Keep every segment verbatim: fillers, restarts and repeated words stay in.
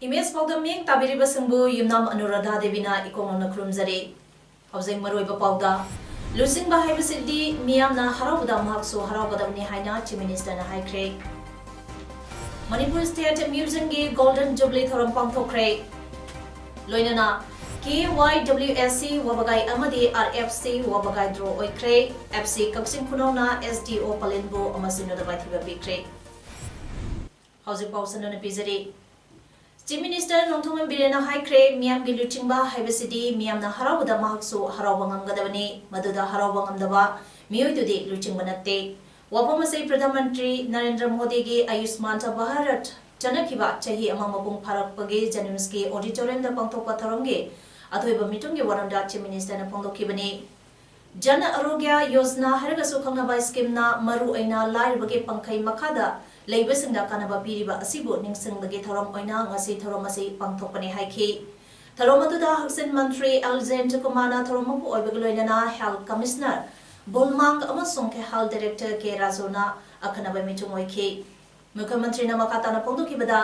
Image ꯄꯥꯎꯗꯝ ꯃꯤꯠꯌꯦꯡ ꯇꯥꯕꯤꯔꯤꯕꯁꯤꯡꯕꯨ ꯌꯨꯝꯅꯥꯝ ꯑꯅꯨꯔꯥꯙꯥ ꯗꯦꯕꯤꯅ ꯏꯀꯣꯛ ꯅꯧꯅ ꯈꯨꯔꯨꯝꯖꯔꯤ꯫ ꯍꯧꯖꯤꯛ ꯃꯔꯨꯑꯣꯏꯕ ꯄꯥꯎꯗ, ꯂꯨꯆꯤꯡꯕ ꯍꯥꯏꯕꯁꯤꯗꯤ ꯃꯤꯌꯥꯝꯅ ꯍꯔꯥꯎꯕꯗ ꯃꯍꯥꯛꯁꯨ ꯍꯔꯥꯎꯒꯗꯕꯅꯤ ꯍꯥꯏꯅ Chief Minister ꯅ ꯍꯥꯏꯈ꯭ꯔꯦ꯫ ꯃꯅꯤꯄꯨꯔ State Museum ꯒꯤ Golden Jubilee ꯊꯧꯔꯝ ꯄꯥꯡꯊꯣꯛꯈ꯭ꯔꯦ꯫ ꯂꯣꯏꯅꯅ K Y W S C ꯋꯥꯕꯒꯥꯏ ꯑꯃꯗꯤ R F C ꯋꯥꯕꯒꯥꯏ draw ꯑꯣꯏꯈ꯭ꯔꯦ꯫ F C ꯀꯛꯆꯤꯡ ꯈꯨꯅꯧꯅ S D O ꯄꯂꯦꯟꯕꯨ ꯑꯃ ꯁꯤꯅꯣꯗ ꯃꯥꯏꯊꯤꯕ ꯄꯤꯈ꯭ꯔꯦ꯫ ꯍꯧꯖꯤꯛ ꯄꯥꯎ ꯁꯟꯗꯣꯛꯅ ꯄꯤꯖꯔꯤ꯫ Chief Minister ꯅꯣꯡꯊꯣꯝꯕꯝ ꯕꯤꯔꯦꯟꯅ ꯍꯥꯏꯈ꯭ꯔꯦ, ꯃꯤꯌꯥꯝꯒꯤ ꯂꯨꯆꯤꯡꯕ ꯍꯥꯏꯕꯁꯤꯗꯤ ꯃꯤꯌꯥꯝꯅ ꯍꯔꯥꯎꯕꯗ ꯃꯍꯥꯛꯁꯨ ꯍꯔꯥꯎꯕ ꯉꯝꯒꯗꯕꯅꯤ꯫ ꯃꯗꯨꯗ ꯍꯔꯥꯎꯕ ꯉꯝꯗꯕ ꯃꯤꯑꯣꯏꯗꯨꯗꯤ ꯂꯨꯆꯤꯡꯕ ꯅꯠꯇꯦ꯫ ꯋꯥꯐꯝ ꯑꯁꯤ ꯄ꯭ꯔꯙꯥꯟ ꯃꯟꯇ꯭ꯔꯤ ꯅꯔꯦꯟꯗ꯭ꯔ ꯃꯣꯗꯤꯒꯤ ꯑꯌꯨꯁꯃꯥꯟ ꯚꯥꯔꯠ ꯆꯠꯅꯈꯤꯕ ꯆꯍꯤ ꯑꯃ ꯃꯄꯨꯡ ꯐꯥꯔꯛꯄꯒꯤ JNIMS ꯀꯤ auditorium ꯗ ꯄꯥꯡꯊꯣꯛꯄ ꯊꯧꯔꯝꯒꯤ ꯑꯊꯣꯏꯕ ꯃꯤꯇꯨꯡꯒꯤ ꯋꯥꯔꯣꯝꯗ Chief Minister ꯅ ꯐꯣꯡꯗꯣꯛꯈꯤꯕꯅꯤ꯫ ꯖꯟ ꯑꯔꯣꯒ꯭ꯌ ꯌꯣꯖꯅꯥ ꯍꯥꯏꯔꯒꯁꯨ ꯈꯪꯅꯕ scheme ꯅ ꯃꯔꯨ ꯑꯣꯏꯅ ꯂꯥꯏꯔꯕꯒꯤ ꯄꯪꯈꯩ ꯃꯈꯥꯗ ꯂꯩꯕꯁꯤꯡꯗ ꯀꯥꯟꯅꯕ ꯄꯤꯔꯤꯕ ꯑꯁꯤꯕꯨ ꯅꯤꯡꯁꯤꯡꯕꯒꯤ ꯊꯧꯔꯝ ꯑꯣꯏꯅ ꯉꯁꯤ ꯊꯧꯔꯝ ꯑꯁꯤ ꯄꯥꯡꯊꯣꯛꯄꯅꯤ ꯍꯥꯏꯈꯤ꯫ ꯊꯧꯔꯝ ꯑꯗꯨꯗ ꯍꯛꯁꯦꯜ ꯃꯟꯇ꯭ꯔꯤ ꯑꯦꯜ ꯖꯌꯟꯇꯀꯨꯃꯥꯔꯅ ꯊꯧꯔꯝ ꯃꯄꯨ ꯑꯣꯏꯕꯒ ꯂꯣꯏꯅꯅ Health Commissioner ꯕꯨꯜꯃꯥꯡ ꯑꯃꯁꯨꯡ Health Director ꯀꯦ ꯔꯥꯖꯨꯅ ꯑꯈꯟꯅꯕ ꯃꯤꯊꯨꯡ ꯑꯣꯏꯈꯤ꯫ ꯃꯨꯈ꯭ꯌ ꯃꯟꯇ꯭ꯔꯤꯅ ꯃꯈꯥ ꯇꯥꯅ ꯐꯣꯡꯗꯣꯛꯈꯤꯕꯗ,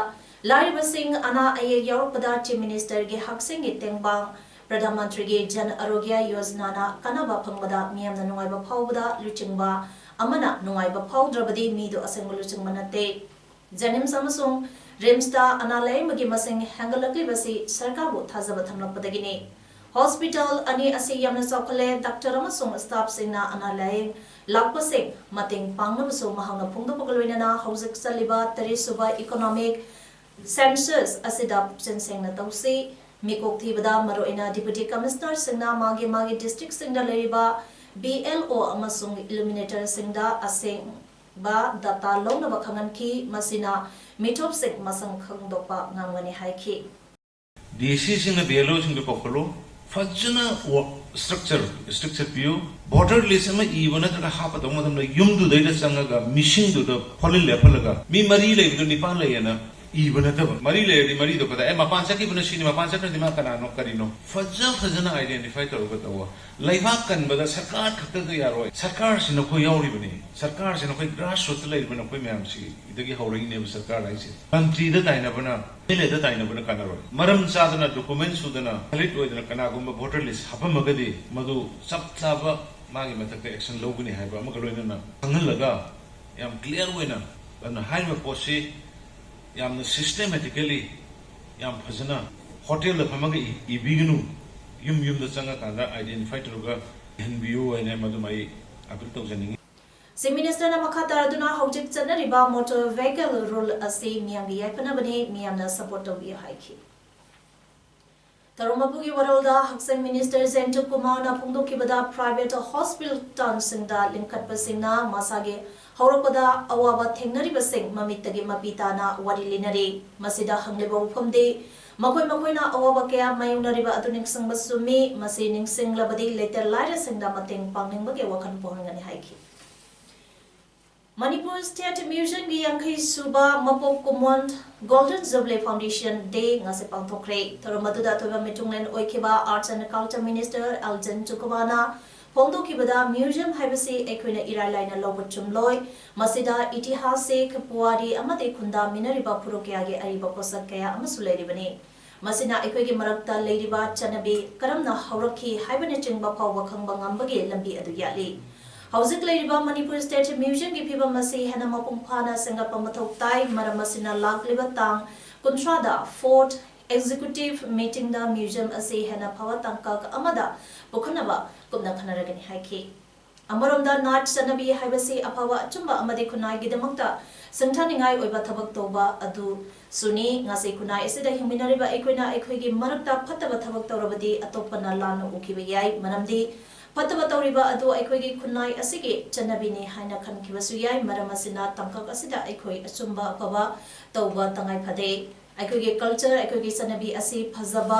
ꯂꯥꯏꯔꯕꯁꯤꯡ ꯑꯅꯥ ꯑꯌꯦꯛ ꯌꯥꯎꯔꯛꯄꯗ Chief Minister ꯒꯤ ꯍꯛꯁꯦꯜꯒꯤ ꯇꯦꯡꯕꯥꯡ, ꯄ꯭ꯔꯙꯥꯟ ꯃꯟꯇ꯭ꯔꯤꯒꯤ ꯖꯟ ꯑꯔꯣꯒ꯭ꯌ ꯌꯣꯖꯅꯥꯅ ꯀꯥꯟꯅꯕ ꯐꯪꯕꯗ ꯃꯤꯌꯥꯝꯅ ꯅꯨꯡꯉꯥꯏꯕ ꯐꯥꯎꯕꯗ ꯂꯨꯆꯤꯡꯕ ꯑꯃꯅ ꯅꯨꯡꯉꯥꯏꯕ ꯐꯥꯎꯗ꯭ꯔꯕꯗꯤ ꯃꯤꯗꯨ ꯑꯁꯦꯡꯕ ꯂꯨꯆꯤꯡꯕ ꯅꯠꯇꯦ꯫ JNIMS ꯑꯃꯁꯨꯡ RIMS ꯇ ꯑꯅꯥ ꯂꯥꯌꯦꯡꯕꯒꯤ ꯃꯁꯤꯡ ꯍꯦꯟꯒꯠꯂꯛꯂꯤꯕꯁꯤ ꯁꯔꯀꯥꯔꯕꯨ ꯊꯥꯖꯕ ꯊꯝꯂꯛꯄꯗꯒꯤꯅꯤ꯫ Hospital ꯑꯅꯤ ꯑꯁꯤ ꯌꯥꯝꯅ ꯆꯥꯎꯈꯠꯂꯦ, doctor ꯑꯃꯁꯨꯡ staff ꯁꯤꯡꯅ ꯑꯅꯥ ꯂꯥꯌꯦꯡ ꯂꯥꯛꯄꯁꯤꯡ ꯃꯇꯦꯡ ꯄꯥꯡꯅꯕꯁꯨ ꯃꯍꯥꯛꯅ ꯐꯣꯡꯗꯣꯛꯄꯒ ꯂꯣꯏꯅꯅ ꯍꯧꯖꯤꯛ ꯆꯠꯂꯤꯕ ꯇꯔꯦꯠꯁꯨꯕ economic census ꯑꯁꯤꯗ ꯄꯨꯛꯆꯦꯜ ꯁꯦꯡꯅ ꯇꯧꯁꯤ꯫ ꯃꯤꯀꯣꯛ ꯊꯤꯕꯗ ꯃꯔꯨꯑꯣꯏꯅ Deputy Commissioner ꯁꯤꯡꯅ ꯃꯥꯒꯤ ꯃꯥꯒꯤ district ꯁꯤꯡꯗ ꯂꯩꯔꯤꯕ B L O ꯑꯃꯁꯨꯡ illuminator ꯁꯤꯡꯗ ꯑꯁꯦꯡ ꯕ ꯗꯇꯥ ꯂꯧꯅꯕ ꯈꯪꯍꯟꯈꯤ꯫ ꯃꯁꯤꯅ ꯃꯤꯊꯣꯞꯁꯤꯡ ꯃꯁꯛ ꯈꯪꯗꯣꯛꯄ ꯉꯝꯒꯅꯤ ꯍꯥꯏꯈꯤ꯫ ꯗꯤ ꯁꯤꯁꯤꯡꯅ ꯕꯤ ꯑꯦꯜ ꯑꯣꯁꯤꯡꯗꯨ ꯀꯧꯈꯠꯂꯨ, ꯐꯖꯅ ꯁ꯭ꯇ꯭ꯔꯛꯆꯔ ꯁ꯭ꯇ꯭ꯔꯛꯆꯔ ꯄꯤꯌꯨ꯫ ꯚꯣꯇꯔ ꯂꯤꯁ ꯑꯃ ꯏꯕ ꯅꯠꯇ꯭ꯔꯒ ꯍꯥꯞꯀꯗꯧꯕ ꯃꯇꯝꯗ ꯌꯨꯝꯗꯨꯗꯩꯗ ꯆꯪꯉꯒ ꯃꯤꯁꯤꯡꯗꯨꯗ ꯐꯣꯔꯂꯤꯟ ꯂꯦꯞꯍꯜꯂꯒ ꯃꯤ ꯃꯔꯤ ꯂꯩꯕꯗꯣ ꯅꯤꯄꯥꯟ ꯂꯩꯌꯦꯅ ꯏꯕ ꯅꯠꯇꯕ, ꯃꯔꯤ ꯂꯩꯔꯗꯤ ꯃꯔꯤꯗꯣ ꯀꯗꯥꯏ, ꯑꯦ, ꯃꯄꯥꯟ ꯆꯠꯈꯤꯕꯅ ꯁꯤꯅꯤ, ꯃꯄꯥꯟ ꯆꯠꯈ꯭ꯔꯗꯤ ꯃꯥ ꯀꯅꯥꯅꯣ ꯀꯔꯤꯅꯣ ꯐꯖ ꯐꯖꯅ ꯑꯥꯏꯗꯦꯟꯇꯤꯐꯥꯏ ꯇꯧꯔꯒ ꯇꯧꯕ꯫ ꯂꯩꯕꯥꯛ ꯀꯟꯕꯗ ꯁꯔꯀꯥꯔ ꯈꯛꯇꯗ ꯌꯥꯔꯣꯏ꯫ ꯁꯔꯀꯥꯔꯁꯤ ꯅꯈꯣꯏ ꯌꯥꯎꯔꯤꯕꯅꯤ꯫ ꯁꯔꯀꯥꯔꯁꯤ ꯅꯈꯣꯏ ꯒ꯭ꯔꯥꯁ ꯔꯨꯠꯇ ꯂꯩꯔꯤꯕ ꯅꯈꯣꯏ ꯃꯌꯥꯝꯁꯤꯗꯒꯤ ꯍꯧꯔꯛꯏꯅꯦꯕ ꯁꯔꯀꯥꯔ ꯍꯥꯏꯁꯦ꯫ ꯃꯟꯇ꯭ꯔꯤꯗ ꯇꯥꯏꯅꯕꯅ, ꯑꯦꯝ ꯑꯦꯜ ꯑꯦꯗ ꯇꯥꯏꯅꯕꯅ ꯀꯥꯟꯅꯔꯣꯏ꯫ ꯃꯔꯝ ꯆꯥꯗꯅ, ꯗꯣꯀꯨꯃꯦꯟ ꯁꯨꯗꯅ, ꯚꯦꯂꯤꯗ ꯑꯣꯏꯗꯅ ꯀꯅꯥꯒꯨꯝꯕ ꯚꯣꯇꯔ ꯂꯤꯁ ꯍꯥꯞꯄꯝꯃꯒꯗꯤ ꯃꯗꯨ ꯆꯞ ꯆꯥꯕ ꯃꯥꯒꯤ ꯃꯊꯛꯇ ꯑꯦꯛꯁꯟ ꯂꯧꯒꯅꯤ ꯍꯥꯏꯕ ꯑꯃꯒ ꯂꯣꯏꯅꯅ ꯈꯪꯍꯜꯂꯒ ꯌꯥꯝ ꯀ꯭ꯂꯤꯌꯥꯔ ꯑꯣꯏꯅ, ꯑꯗꯨꯅ ꯍꯥꯏꯔꯤꯕ ꯄꯣꯠꯁꯤ ꯌꯥꯝꯅ ꯁꯤꯁꯇꯦꯃꯦꯇꯤꯀꯦꯂꯤ ꯌꯥꯝ ꯐꯖꯅ ꯍꯣꯇꯦꯜꯗ ꯐꯝꯃꯒ ꯏ-, ꯏꯕꯤꯒꯅꯨ, ꯌꯨꯝ ꯌꯨꯝꯗ ꯆꯪꯉꯀꯥꯟꯗ ꯑꯥꯏꯗꯦꯟꯇꯤꯐꯥꯏ ꯇꯧꯔꯒ ꯏꯍꯟꯕꯤꯌꯨ ꯍꯥꯏꯅ ꯃꯗꯨꯃ ꯑꯩ ꯑꯄꯤꯜ ꯇꯧꯖꯅꯤꯡꯉꯤ꯫ ꯆꯤꯐ ꯃꯤꯅꯤꯁꯇꯔꯅ ꯃꯈꯥ ꯇꯥꯔꯗꯨꯅ ꯍꯧꯖꯤꯛ ꯆꯠꯅꯔꯤꯕ ꯃꯣꯇꯣꯔ ꯚꯦꯍꯤꯀꯜ ꯔꯨꯜ ꯑꯁꯤ ꯃꯤꯌꯥꯝꯒꯤ ꯌꯥꯏꯐꯅꯕꯅꯤ, ꯃꯤꯌꯥꯝꯅ ꯁꯄꯣꯔꯠ ꯇꯧꯕꯤꯌꯨ ꯍꯥꯏꯈꯤ꯫ ꯊꯧꯔꯝ ꯑꯗꯨꯒꯤ ꯋꯥꯔꯣꯜꯗ ꯍꯛꯁꯦꯜ ꯃꯤꯅꯤꯁꯇꯔ ꯖꯌꯟꯇ ꯀꯨꯃꯥꯔꯅ ꯐꯣꯡꯗꯣꯛꯈꯤꯕꯗ, ꯄ꯭ꯔꯥꯏꯚꯦꯠ ꯍꯣꯁꯄꯤꯇꯥꯜꯁꯤꯡꯗ ꯂꯤꯡꯈꯠꯄꯁꯤꯡꯅ ꯃꯁꯥꯒꯤ ꯍꯧꯔꯛꯄꯗ ꯑꯋꯥꯕ ꯊꯦꯡꯅꯔꯤꯕꯁꯤꯡ ꯃꯃꯤꯠꯇꯒꯤ ꯃꯄꯤ ꯇꯥꯅ ꯋꯥꯔꯤ ꯂꯤꯅꯔꯤ꯫ ꯃꯁꯤꯗ ꯍꯪꯂꯤꯕ ꯋꯥꯐꯝꯗꯤ ꯃꯈꯣꯏ ꯃꯈꯣꯏꯅ ꯑꯋꯥꯕ ꯀꯌꯥ ꯃꯥꯌꯣꯛꯅꯔꯤꯕ ꯑꯗꯨ ꯅꯤꯡꯁꯤꯡꯕ ꯆꯨꯝꯃꯤ꯫ ꯃꯁꯤ ꯅꯤꯡꯁꯤꯡꯂꯕꯗꯤ ꯂꯩꯇ ꯂꯥꯏꯔꯁꯤꯡꯗ ꯃꯇꯦꯡ ꯄꯥꯡꯅꯤꯡꯕꯒꯤ ꯋꯥꯈꯜ ꯄꯣꯛꯍꯟꯒꯅꯤ ꯍꯥꯏꯈꯤ꯫ ꯃꯅꯤꯄꯨꯔ ꯁ꯭ꯇꯦꯠ ꯃ꯭ꯌꯨꯖꯤꯌꯝꯒꯤ ꯌꯥꯡꯈꯩ ꯁꯨꯕ ꯃꯄꯣꯛ ꯀꯨꯝꯑꯣꯟ ꯒꯣꯜꯗꯟ ꯖꯨꯕꯤꯂꯤ ꯐꯥꯎꯟꯗꯦꯁꯟ ꯗꯦ ꯉꯁꯤ ꯄꯥꯡꯊꯣꯛꯈ꯭ꯔꯦ꯫ ꯊꯧꯔꯝ ꯑꯗꯨꯗ ꯑꯊꯣꯏꯕ ꯃꯤꯊꯨꯡꯂꯦꯟ ꯑꯣꯏꯈꯤꯕ arts and culture minister L Jayanta ꯀꯨꯃꯥꯔꯅ ꯐꯣꯡꯗꯣꯛꯈꯤꯕꯗ, ꯃ꯭ꯌꯨꯖꯤꯌꯝ ꯍꯥꯏꯕꯁꯤ ꯑꯩꯈꯣꯏꯅ ꯏꯔꯥꯏ ꯂꯥꯏꯅ ꯂꯧꯕ ꯆꯨꯝꯂꯣꯏ꯫ ꯃꯁꯤꯗ ꯏꯇꯤꯍꯥꯁꯤꯛ, ꯄꯨꯋꯥꯔꯤ ꯑꯃꯗꯤ ꯈꯨꯟꯗꯥꯃꯤꯟꯅꯔꯤꯕ ꯐꯨꯔꯨꯞ ꯀꯌꯥꯒꯤ ꯑꯔꯤꯕ ꯄꯣꯠꯁꯛ ꯀꯌꯥ ꯑꯃꯁꯨ ꯂꯩꯔꯤꯕꯅꯤ꯫ ꯃꯁꯤꯅ ꯑꯩꯈꯣꯏꯒꯤ ꯃꯔꯛꯇ ꯂꯩꯔꯤꯕ ꯆꯠꯅꯕꯤ ꯀꯔꯝꯅ ꯍꯧꯔꯛꯈꯤ ꯍꯥꯏꯕꯅꯆꯤꯡꯕ ꯐꯥꯎꯕ ꯈꯪꯕ ꯉꯝꯕꯒꯤ ꯂꯝꯕꯤ ꯑꯗꯨ ꯌꯥꯠꯂꯤ꯫ ꯍꯧꯖꯤꯛ ꯂꯩꯔꯤꯕ ꯃꯅꯤꯄꯨꯔ ꯁ꯭ꯇꯦꯠ ꯃ꯭ꯌꯨꯖꯤꯌꯝꯒꯤ ꯐꯤꯕꯝ ꯑꯁꯤ ꯍꯦꯟꯅ ꯃꯄꯨꯡ ꯐꯥꯅ ꯁꯦꯝꯒꯠꯄ ꯃꯊꯧ ꯇꯥꯏ꯫ ꯃꯔꯝ ꯑꯁꯤꯅ ꯂꯥꯛꯂꯤꯕ ꯇꯥꯡ ꯀꯨꯟꯊ꯭ꯔꯥꯗ ꯐꯣꯔꯠ ꯑꯦꯛꯖꯤꯀ꯭ꯌꯨꯇꯤꯚ ꯃꯤꯇꯤꯡꯗ ꯃ꯭ꯌꯨꯖꯤꯌꯝ ꯑꯁꯤ ꯍꯦꯟꯅ ꯐꯕ ꯇꯥꯡꯀꯛ ꯑꯃꯗ ꯄꯨꯈꯠꯅꯕ ꯀꯨꯞꯅ ꯈꯟꯅꯔꯒꯅꯤ ꯍꯥꯏꯈꯤ꯫ ꯑꯃꯔꯣꯝꯗ, ꯅꯥꯠ ꯆꯠꯅꯕꯤ ꯍꯥꯏꯕꯁꯤ ꯑꯐꯕ ꯑꯆꯨꯝꯕ ꯑꯃꯗꯤ ꯈꯨꯟꯅꯥꯏꯒꯤꯗꯃꯛꯇ ꯁꯤꯡꯊꯥꯅꯤꯡꯉꯥꯏ ꯑꯣꯏꯕ ꯊꯕꯛ ꯇꯧꯕ ꯑꯗꯨꯁꯨꯅꯤ꯫ ꯉꯁꯤ ꯈꯨꯟꯅꯥꯏ ꯑꯁꯤꯗ ꯍꯤꯡꯃꯤꯟꯅꯔꯤꯕ ꯑꯩꯈꯣꯏꯅ ꯑꯩꯈꯣꯏꯒꯤ ꯃꯔꯛꯇ ꯐꯠꯇꯕ ꯊꯕꯛ ꯇꯧꯔꯕꯗꯤ ꯑꯇꯣꯞꯄꯅ ꯂꯥꯟꯅ ꯎꯈꯤꯕ ꯌꯥꯏ, ꯃꯔꯝꯗꯤ ꯐꯠꯇꯕ ꯇꯧꯔꯤꯕ ꯑꯗꯨ ꯑꯩꯈꯣꯏꯒꯤ ꯈꯨꯟꯅꯥꯏ ꯑꯁꯤꯒꯤ ꯆꯠꯅꯕꯤꯅꯤ ꯍꯥꯏꯅ ꯈꯟꯈꯤꯕꯁꯨ ꯌꯥꯏ꯫ ꯃꯔꯝ ꯑꯁꯤꯅ ꯇꯥꯡꯀꯛ ꯑꯁꯤꯗ ꯑꯩꯈꯣꯏ ꯑꯆꯨꯝꯕ ꯑꯐꯕ ꯇꯧꯕ ꯇꯉꯥꯏ ꯐꯗꯦ꯫ ꯑꯩꯈꯣꯏꯒꯤ culture, ꯑꯩꯈꯣꯏꯒꯤ ꯆꯠꯅꯕꯤ ꯑꯁꯤ ꯐꯖꯕ,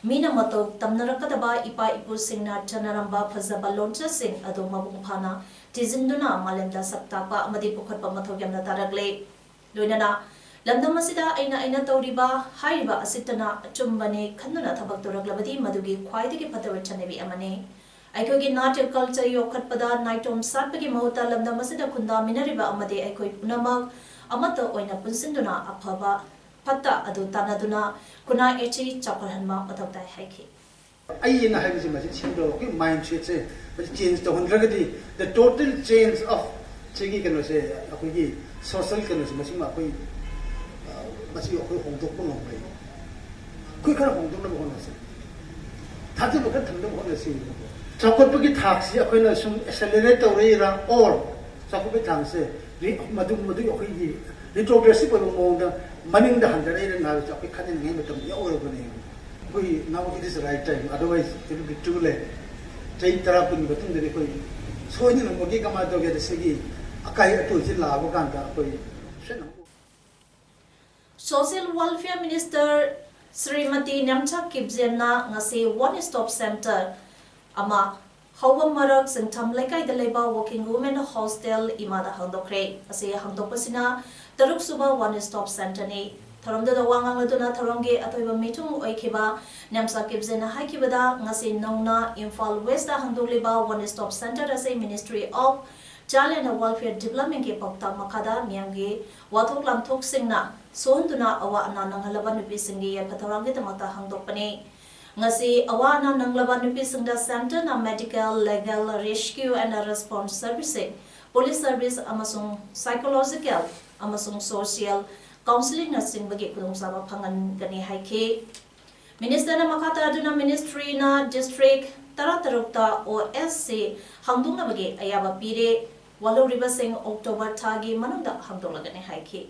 ꯃꯤꯅ ꯃꯇꯧ ꯇꯝꯅꯔꯛꯀꯗꯕ, ꯏꯄꯥ ꯏꯄꯨꯁꯤꯡꯅ ꯆꯠꯅꯔꯝꯕ ꯐꯖꯕ ꯂꯣꯟꯆꯠꯁꯤꯡ ꯑꯗꯨ ꯃꯄꯨꯡ ꯐꯥꯅ ꯊꯤꯖꯤꯟꯗꯨꯅ ꯃꯥꯂꯦꯝꯗ ꯁꯛ ꯇꯥꯛꯄ ꯑꯃꯗꯤ ꯄꯨꯈꯠꯄ ꯃꯊꯧ ꯌꯥꯝꯅ ꯇꯥꯔꯛꯂꯦ꯫ ꯂꯣꯏꯅꯅ ꯂꯝꯗꯝ ꯑꯁꯤꯗ ꯑꯩꯅ ꯑꯩꯅ ꯇꯧꯔꯤꯕ ꯍꯥꯏꯔꯤꯕ ꯑꯁꯤꯇꯅ ꯑꯆꯨꯝꯕꯅꯤ ꯈꯟꯗꯨꯅ ꯊꯕꯛ ꯇꯧꯔꯛꯂꯕꯗꯤ ꯃꯗꯨꯒꯤ ꯈ꯭ꯋꯥꯏꯗꯒꯤ ꯐꯠꯇꯕ ꯆꯠꯅꯕꯤ ꯑꯃꯅꯤ꯫ ꯑꯩꯈꯣꯏꯒꯤ ꯅꯥꯠꯀꯤ culture ꯌꯣꯛꯈꯠꯄꯗ ꯅꯥꯏꯇꯣꯝ ꯁꯥꯠꯄꯒꯤ ꯃꯍꯨꯠꯇ ꯂꯝꯗꯝ ꯑꯁꯤꯗ ꯈꯨꯟꯗꯥꯃꯤꯟꯅꯔꯤꯕ ꯑꯃꯗꯤ ꯑꯩꯈꯣꯏ ꯄꯨꯝꯅꯃꯛ ꯑꯃꯠꯇ ꯑꯣꯏꯅ ꯄꯨꯟꯁꯤꯟꯗꯨꯅ ꯑꯐꯕ ꯐꯠꯇ ꯑꯗꯨ ꯇꯥꯟꯅꯗꯨꯅ ꯈꯨꯟꯅꯥꯏ ꯑꯁꯤ ꯆꯥꯎꯈꯠꯍꯟꯕ ꯃꯊꯧ ꯇꯥꯏ ꯍꯥꯏꯈꯤ꯫ ꯑꯩꯅ ꯍꯥꯏꯕꯁꯦ ꯃꯁꯤ ꯁꯦꯝꯗꯣꯛꯑꯒ ꯑꯩꯈꯣꯏ mindsetꯁꯦ ꯃꯁꯤ change ꯇꯧꯍꯟꯗ꯭ꯔꯒꯗꯤ the total change of ꯁꯤꯒꯤ ꯀꯩꯅꯣꯁꯦ ꯑꯩꯈꯣꯏꯒꯤ social ꯀꯩꯅꯣꯁꯦ ꯃꯁꯤꯃ ꯑꯩꯈꯣꯏ ꯃꯁꯤ ꯑꯩꯈꯣꯏ ꯍꯣꯡꯗꯣꯛꯄ ꯉꯝꯃꯣꯏ꯫ ꯑꯩꯈꯣꯏ ꯈꯔ ꯍꯣꯡꯗꯣꯛꯅꯕ ꯍꯣꯠꯅꯁꯤ꯫ ꯊꯥꯖꯕ ꯈꯔ ꯊꯝꯅꯕ ꯍꯣꯠꯅꯁꯤ꯫ ꯆꯥꯎꯈꯠꯄꯒꯤ ꯊꯥꯛꯁꯤ ꯑꯩꯈꯣꯏꯅ ꯁꯨꯝ accelerate ꯇꯧꯔꯛꯏꯔꯥ, or ꯆꯥꯎꯈꯠꯄꯒꯤ ꯊꯥꯛꯁꯦ ꯃꯗꯨ ꯃꯗꯨꯒꯤ ꯑꯩꯈꯣꯏꯒꯤ retrogressive ꯑꯣꯏꯕ ꯃꯑꯣꯡꯗ ꯃꯅꯤꯡꯗ ꯍꯟꯊꯔꯛꯏꯔꯥ ꯍꯥꯏꯕꯁꯦ ꯑꯩꯈꯣꯏ ꯈꯟꯅꯅꯤꯡꯉꯥꯏ ꯃꯇꯝ ꯌꯧꯔꯕꯅꯦ꯫ ꯑꯩꯈꯣꯏ now it is right time, otherwise it will be too late. ꯆꯍꯤ ꯇꯔꯥ ꯀꯨꯟꯒꯤ ꯃꯇꯨꯡꯗꯗꯤ ꯑꯩꯈꯣꯏ ꯁꯣꯏꯗꯅꯃꯛꯀꯤ ꯀꯃꯥꯏꯅ ꯇꯧꯒꯦꯗ ꯁꯤꯒꯤ ꯑꯀꯥꯏ ꯑꯇꯣꯏꯁꯤ ꯂꯥꯛꯑꯕ ꯀꯥꯟꯗ ꯑꯩꯈꯣꯏ ꯁꯣꯏꯗꯅꯃꯛ Social Welfare Minister Shrimati Nemcha ꯀꯤꯞꯖꯦꯟꯅ ꯉꯁꯤ One Stop Center ꯑꯃ ꯍꯧꯕ ꯃꯔꯛ ꯆꯤꯡꯊꯝ ꯂꯩꯀꯥꯏꯗ ꯂꯩꯕ Working Women Hostel ꯏꯃꯥꯗ ꯍꯥꯡꯗꯣꯛꯈ꯭ꯔꯦ꯫ ꯑꯁꯤ ꯍꯥꯡꯗꯣꯛꯄꯁꯤꯅ ꯇꯔꯨꯛ ꯁꯨꯕ One Stop Centerꯅꯤ꯫ ꯊꯧꯔꯝꯗꯨꯗ ꯋꯥ ꯉꯥꯡꯂꯗꯨꯅ ꯊꯧꯔꯝꯒꯤ ꯑꯊꯣꯏꯕ ꯃꯤꯊꯨꯡ ꯑꯣꯏꯈꯤꯕ ꯅꯦꯝꯆꯥ ꯀꯤꯞꯖꯦꯟꯅ ꯍꯥꯏꯈꯤꯕꯗ, ꯉꯁꯤ ꯅꯧꯅ ꯏꯝꯐꯥꯜ Westꯇ ꯍꯥꯡꯗꯣꯛꯂꯤꯕ One Stop Center ꯑꯁꯤ Ministry of Child and Welfare Developmentꯀꯤ ꯄꯥꯎꯇꯥꯛ ꯃꯈꯥꯗ ꯃꯤꯌꯥꯝꯒꯤ ꯋꯥꯊꯣꯛ ꯂꯥꯟꯊꯣꯛꯁꯤꯡꯅ ꯁꯣꯛꯍꯟꯗꯨꯅ ꯑꯋꯥ ꯑꯅꯥ ꯅꯪꯍꯜꯂꯕ ꯅꯨꯄꯤꯁꯤꯡꯒꯤ ꯌꯥꯏꯐ ꯊꯧꯔꯥꯡꯒꯤꯗꯃꯛꯇ ꯍꯥꯡꯗꯣꯛꯄꯅꯤ꯫ ꯉꯁꯤ ꯑꯋꯥ ꯑꯅꯥ ꯅꯪꯂꯕ ꯅꯨꯄꯤꯁꯤꯡꯗ Centerꯅ medical, legal, rescue and response servicing, police service ꯑꯃꯁꯨꯡ psychological ꯑꯃꯁꯨꯡ social counselingꯅꯆꯤꯡꯕꯒꯤ ꯈꯨꯗꯣꯡꯆꯥꯕ ꯐꯪꯍꯟꯒꯅꯤ ꯍꯥꯏꯈꯤ꯫ Ministerꯅ ꯃꯈꯥ ꯇꯥꯗꯨꯅ Ministryꯅ district ꯇꯔꯥꯇꯔꯨꯛꯇ OSC ꯍꯥꯡꯗꯣꯛꯅꯕꯒꯤ ꯑꯌꯥꯕ ꯄꯤꯔꯦ꯫ ꯋꯥꯠꯍꯧꯔꯤꯕꯁꯤꯡ October ꯊꯥꯒꯤ ꯃꯅꯨꯡꯗ ꯍꯥꯡꯗꯣꯛꯂꯒꯅꯤ ꯍꯥꯏꯈꯤ꯫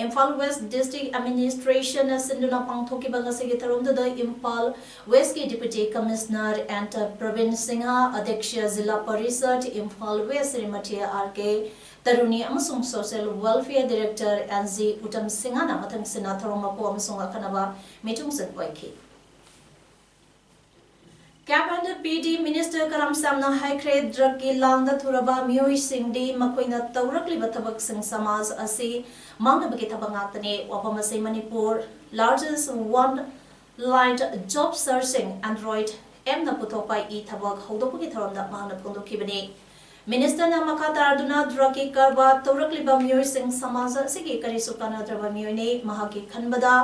Imphal West District Administration ꯅ ꯁꯤꯟꯗꯨꯅ ꯄꯥꯡꯊꯣꯛꯈꯤꯕ ꯉꯁꯤꯒꯤ ꯊꯧꯔꯝꯗꯨꯗ Imphal West ꯀꯤ Deputy Commissioner and Praveen Singha, ꯑꯗ꯭ꯌꯛꯁ zila parishad Imphal West Shrimati R K Taruni ꯑꯃꯁꯨꯡ Social Welfare Director N G Uttam ꯁꯤꯡꯍꯅ ꯃꯊꯪꯁꯤꯠꯅ ꯊꯧꯔꯝ ꯃꯄꯨ ꯑꯃꯁꯨꯡ ꯑꯈꯟꯅꯕ ꯃꯤꯊꯨꯡꯁꯤꯡ ꯑꯣꯏꯈꯤ꯫ ꯀꯦꯞ ꯑꯦꯟ ꯄꯤ ꯗꯤ Minister ꯀꯔꯝ ꯁꯥꯝꯅ ꯍꯥꯏꯈ꯭ꯔꯦ, drug ꯀꯤ ꯂꯥꯡꯗ ꯊꯨꯔꯕ ꯃꯤꯑꯣꯏꯁꯤꯡꯗꯤ ꯃꯈꯣꯏꯅ ꯇꯧꯔꯛꯂꯤꯕ ꯊꯕꯛꯁꯤꯡ ꯁꯃꯥꯖ ꯑꯁꯤ ꯃꯥꯡꯅꯕꯒꯤ ꯊꯕꯛ ꯉꯥꯛꯇꯅꯤ꯫ ꯋꯥꯐꯝ ꯑꯁꯤ Manipur largest online job searching Android app ꯅ ꯄꯨꯊꯣꯛꯄ ꯏ ꯊꯕꯛ ꯍꯧꯗꯣꯛꯄꯒꯤ ꯊꯧꯔꯝꯗ ꯃꯍꯥꯛꯅ ꯐꯣꯡꯗꯣꯛꯈꯤꯕꯅꯤ꯫ Minister ꯅ ꯃꯈꯥ ꯇꯥꯔꯗꯨꯅ drug ꯀꯤ ꯀꯔꯕꯥꯔ ꯇꯧꯔꯛꯂꯤꯕ ꯃꯤꯑꯣꯏꯁꯤꯡ ꯁꯃꯥꯖ ꯑꯁꯤꯒꯤ ꯀꯔꯤꯁꯨ ꯀꯥꯟꯅꯗ꯭ꯔꯕ ꯃꯤꯑꯣꯏꯅꯤ꯫ ꯃꯍꯥꯛꯀꯤ ꯈꯟꯕꯗ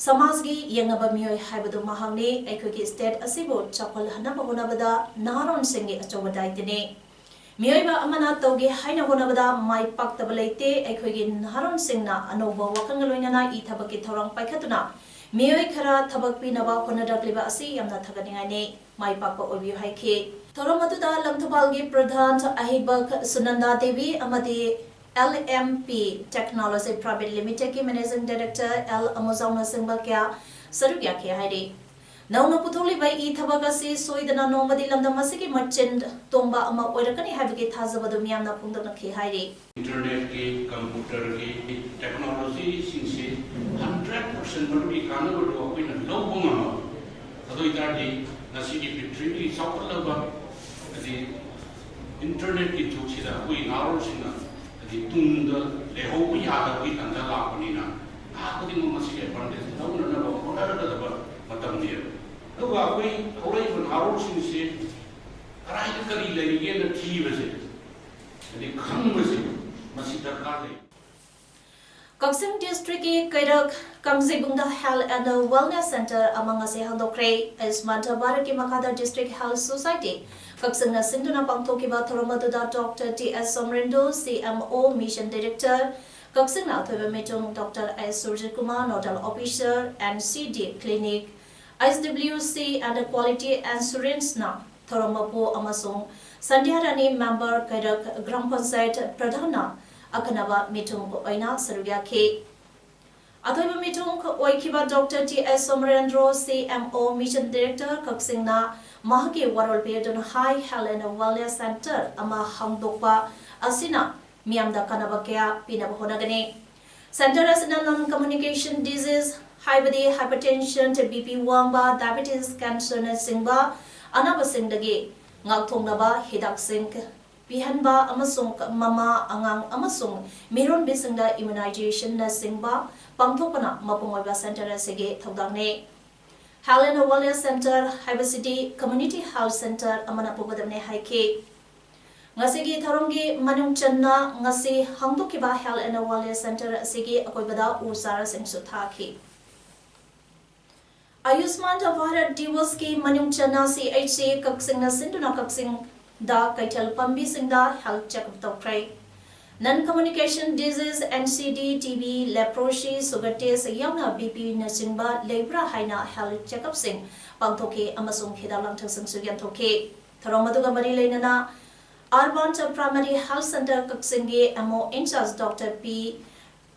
ꯁꯃꯥꯖꯒꯤ ꯌꯦꯡꯅꯕ ꯃꯤꯑꯣꯏ ꯍꯥꯏꯕꯗꯨ ꯃꯍꯥꯛꯅꯤ꯫ ꯑꯩꯈꯣꯏꯒꯤ state ꯑꯁꯤꯕꯨ ꯆꯥꯎꯈꯠꯍꯟꯅꯕ ꯍꯣꯠꯅꯕꯗ ꯅꯍꯥꯔꯣꯟꯁꯤꯡꯒꯤ ꯑꯆꯧꯕ ꯗꯥꯏꯇꯅꯤ꯫ ꯃꯤꯑꯣꯏꯕ ꯑꯃꯅ ꯇꯧꯒꯦ ꯍꯥꯏꯅ ꯍꯣꯠꯅꯕꯗ ꯃꯥꯏ ꯄꯥꯛꯇꯕ ꯂꯩꯇꯦ꯫ ꯑꯩꯈꯣꯏꯒꯤ ꯅꯍꯥꯔꯣꯟꯁꯤꯡꯅ ꯑꯅꯧꯕ ꯋꯥꯈꯜꯒ ꯂꯣꯏꯅꯅ ꯏ ꯊꯕꯛꯀꯤ ꯊꯧꯔꯥꯡ ꯄꯥꯏꯈꯠꯇꯨꯅ ꯃꯤꯑꯣꯏ ꯈꯔ ꯊꯕꯛ ꯄꯤꯅꯕ ꯍꯣꯠꯅꯔꯛꯂꯤꯕ ꯑꯁꯤ ꯌꯥꯝꯅ ꯊꯥꯒꯠꯅꯤꯡꯉꯥꯏꯅꯤ꯫ ꯃꯥꯏ ꯄꯥꯛꯄ ꯑꯣꯏꯕꯤꯌꯨ ꯍꯥꯏꯈꯤ꯫ ꯊꯧꯔꯝ ꯑꯗꯨꯗ ꯂꯪꯊꯕꯥꯜꯒꯤ ꯄ꯭ꯔꯙꯥꯟ ꯑꯍꯤꯕꯛ ꯁꯨꯅꯟꯗꯥ ꯗꯦꯕꯤ ꯑꯃꯗꯤ L M P Technology Private Limited ꯀꯤ Managing Director ꯑꯦꯜ ꯑꯃꯨꯖꯥꯎꯅꯆꯤꯡꯕ ꯀꯌꯥ ꯁꯔꯨꯛ ꯌꯥꯈꯤ ꯍꯥꯏꯔꯤ꯫ ꯅꯧꯅ ꯄꯨꯊꯣꯛꯂꯤꯕ ꯏ ꯊꯕꯛ ꯑꯁꯤ ꯁꯣꯏꯗꯅ ꯅꯣꯡꯃꯗꯤ ꯂꯝꯗꯝ ꯑꯁꯤꯒꯤ ꯃꯆꯤꯟ ꯇꯣꯡꯕ ꯑꯃ ꯑꯣꯏꯔꯛꯀꯅꯤ ꯍꯥꯏꯕꯒꯤ ꯊꯥꯖꯕꯗꯨ ꯃꯤꯌꯥꯝꯅ ꯐꯣꯡꯗꯣꯛꯅꯈꯤ ꯍꯥꯏꯔꯤ꯫ Internet ꯀꯤ, computer ꯒꯤ, technology ꯁꯤꯡꯁꯤ hundred percent ꯃꯗꯨꯒꯤ ꯀꯥꯟꯅꯕꯗꯨ ꯑꯩꯈꯣꯏꯅ ꯂꯧꯕ ꯉꯝꯃꯕ꯫ ꯑꯗꯨ ꯑꯣꯏꯇꯥꯔꯗꯤ ꯉꯁꯤꯒꯤ ꯄ꯭ꯔꯤꯊꯤꯕꯤꯒꯤ ꯆꯥꯎꯈꯠꯂꯕ, ꯍꯥꯏꯗꯤ internet ꯀꯤ ꯖꯨꯒꯁꯤꯗ ꯑꯩꯈꯣꯏ ꯅꯍꯥꯔꯣꯜꯁꯤꯡꯅ ꯍꯥꯏꯗꯤ ꯇꯨꯡꯗ ꯂꯩꯍꯧꯕ ꯌꯥꯗꯕꯒꯤ ꯇꯥꯟꯖꯥ ꯂꯥꯛꯄꯅꯤꯅ ꯉꯥꯏꯍꯥꯛ ꯈꯨꯗꯤꯡꯃꯛ ꯃꯁꯤꯒꯤ advantage ꯂꯧꯅꯅꯕ ꯍꯣꯠꯅꯔꯒꯗꯕ ꯃꯇꯝꯅꯦꯕ꯫ ꯑꯗꯨꯒ ꯑꯩꯈꯣꯏ ꯍꯧꯔꯛꯏꯕ ꯅꯍꯥꯔꯣꯜꯁꯤꯡꯁꯤ ꯀꯗꯥꯏꯗ ꯀꯔꯤ ꯂꯩꯔꯤꯒꯦꯅ ꯊꯤꯕꯁꯦ, ꯍꯥꯏꯗꯤ ꯈꯪꯕꯁꯦ, ꯃꯁꯤ ꯗꯔꯀꯥꯔ ꯂꯩ꯫ ꯀꯛꯆꯤꯡ district ꯀꯤ ꯀꯩꯔꯛ ꯀꯥꯡꯖꯩꯕꯨꯡꯗ Health and Wellness Center ꯑꯃ ꯉꯁꯤ ꯍꯥꯡꯗꯣꯛꯈ꯭ꯔꯦ꯫ ꯑꯌꯨꯁꯃꯥꯟ ꯚꯥꯔꯠꯀꯤ ꯃꯈꯥꯗ District Health Society ꯀꯛꯆꯤꯡꯅ ꯁꯤꯟꯗꯨꯅ ꯄꯥꯡꯊꯣꯛꯈꯤꯕ ꯊꯧꯔꯝ ꯑꯗꯨꯗ Doctor ꯇꯤ ꯑꯦꯁ ꯁꯣꯃꯔꯦꯟꯗꯨ, ꯁꯤ ꯑꯦꯝ ꯑꯣ Mission Director, ꯀꯛꯆꯤꯡꯅ ꯑꯊꯣꯏꯕ ꯃꯤꯆꯨꯝ Doctor S Surjit Kumar, Nodal Officer, N C D Clinic, H W C and Quality Assurance ꯅ ꯊꯧꯔꯝ ꯃꯄꯨ ꯑꯃꯁꯨꯡ ꯁꯟꯙ꯭ꯌꯥ ꯔꯥꯅꯤ member ꯀꯩꯔꯛ ꯒ꯭ꯔꯥꯝ ꯄꯟꯆꯥꯌꯠ ꯄ꯭ꯔꯙꯥꯟꯅ ꯑꯈꯟꯅꯕ ꯃꯤꯊꯨꯡ ꯑꯣꯏꯅ ꯁꯔꯨꯛ ꯌꯥꯈꯤ꯫ ꯑꯊꯣꯏꯕ ꯃꯤꯊꯨꯡ ꯑꯣꯏꯈꯤꯕ ꯗꯣꯛꯇꯔ ꯇꯤ ꯑꯦꯁ ꯁꯣꯃꯔꯦꯟꯗ꯭ꯔꯣ, ꯁꯤ ꯑꯦꯝ ꯑꯣ ꯃꯤꯁꯟ ꯗꯥꯏꯔꯦꯛꯇꯔ ꯀꯛꯆꯤꯡꯅ ꯃꯍꯥꯛꯀꯤ ꯋꯥꯔꯣꯜ ꯄꯤꯔꯗꯨꯅ ꯍꯥꯏ, Health and Wellness Center ꯑꯃ ꯍꯥꯡꯗꯣꯛꯄ ꯑꯁꯤꯅ ꯃꯤꯌꯥꯝꯗ ꯀꯥꯟꯅꯕ ꯀꯌꯥ ꯄꯤꯅꯕ ꯍꯣꯠꯅꯒꯅꯤ꯫ Center ꯑꯁꯤꯅ non communicable disease, ꯍꯥꯏꯕꯗꯤ hypertension, B P ꯋꯥꯡꯕ, diabetes, cancer ꯅꯆꯤꯡꯕ ꯑꯅꯥꯕꯁꯤꯡꯗꯒꯤ ꯉꯥꯛꯊꯣꯛꯅꯕ ꯍꯤꯗꯥꯛꯁꯤꯡ ꯄꯤꯍꯟꯕ ꯑꯃꯁꯨꯡ ꯃꯃꯥ, ꯑꯉꯥꯡ ꯑꯃꯁꯨꯡ ꯃꯤꯔꯣꯟꯕꯤꯁꯤꯡꯗ immunization ꯅꯆꯤꯡꯕ ꯄꯥꯡꯊꯣꯛꯄꯅ ꯃꯄꯨꯡ ꯑꯣꯏꯕ center ꯑꯁꯤꯒꯤ ꯊꯧꯗꯥꯡꯅꯤ꯫ Health and Wellness Center ꯍꯥꯏꯕꯁꯤꯗꯤ community health center ꯑꯃꯅ ꯄꯨꯒꯗꯕꯅꯤ ꯍꯥꯏꯈꯤ꯫ ꯉꯁꯤꯒꯤ ꯊꯧꯔꯝꯒꯤ ꯃꯅꯨꯡ ꯆꯟꯅ ꯉꯁꯤ ꯍꯥꯡꯗꯣꯛꯈꯤꯕ Health and Wellness Center ꯑꯁꯤꯒꯤ ꯑꯀꯣꯏꯕꯗ ꯎ ꯆꯥꯔꯥꯁꯤꯡꯁꯨ ꯊꯥꯈꯤ꯫ ꯑꯌꯨꯁꯃꯥꯟ ꯚꯥꯔꯠ ꯗꯤꯋꯁꯀꯤ ꯃꯅꯨꯡ ꯆꯟꯅ C H C ꯀꯛꯆꯤꯡꯅ ꯁꯤꯟꯗꯨꯅ ꯀꯛꯆꯤꯡꯗ ꯀꯩꯊꯦꯜ ꯄꯥꯝꯕꯤꯁꯤꯡꯗ health checkup ꯇꯧꯈ꯭ꯔꯦ꯫ Non communicable disease, N C D, T B, leprosy, sugar test ꯌꯥꯎꯅ B P ꯅꯆꯤꯡꯕ ꯂꯩꯕ꯭ꯔꯥ ꯍꯥꯏꯅ health checkupꯁꯤꯡ ꯄꯥꯡꯊꯣꯛꯈꯤ ꯑꯃꯁꯨꯡ ꯍꯤꯗꯥꯛ ꯂꯥꯡꯊꯛꯁꯤꯡꯁꯨ ꯌꯦꯟꯊꯣꯛꯈꯤ꯫ ꯊꯧꯔꯝ ꯑꯗꯨꯒ ꯃꯔꯤ ꯂꯩꯅꯅ Urban Primary Health Center ꯀꯛꯆꯤꯡꯒꯤ M O in charge Doctor P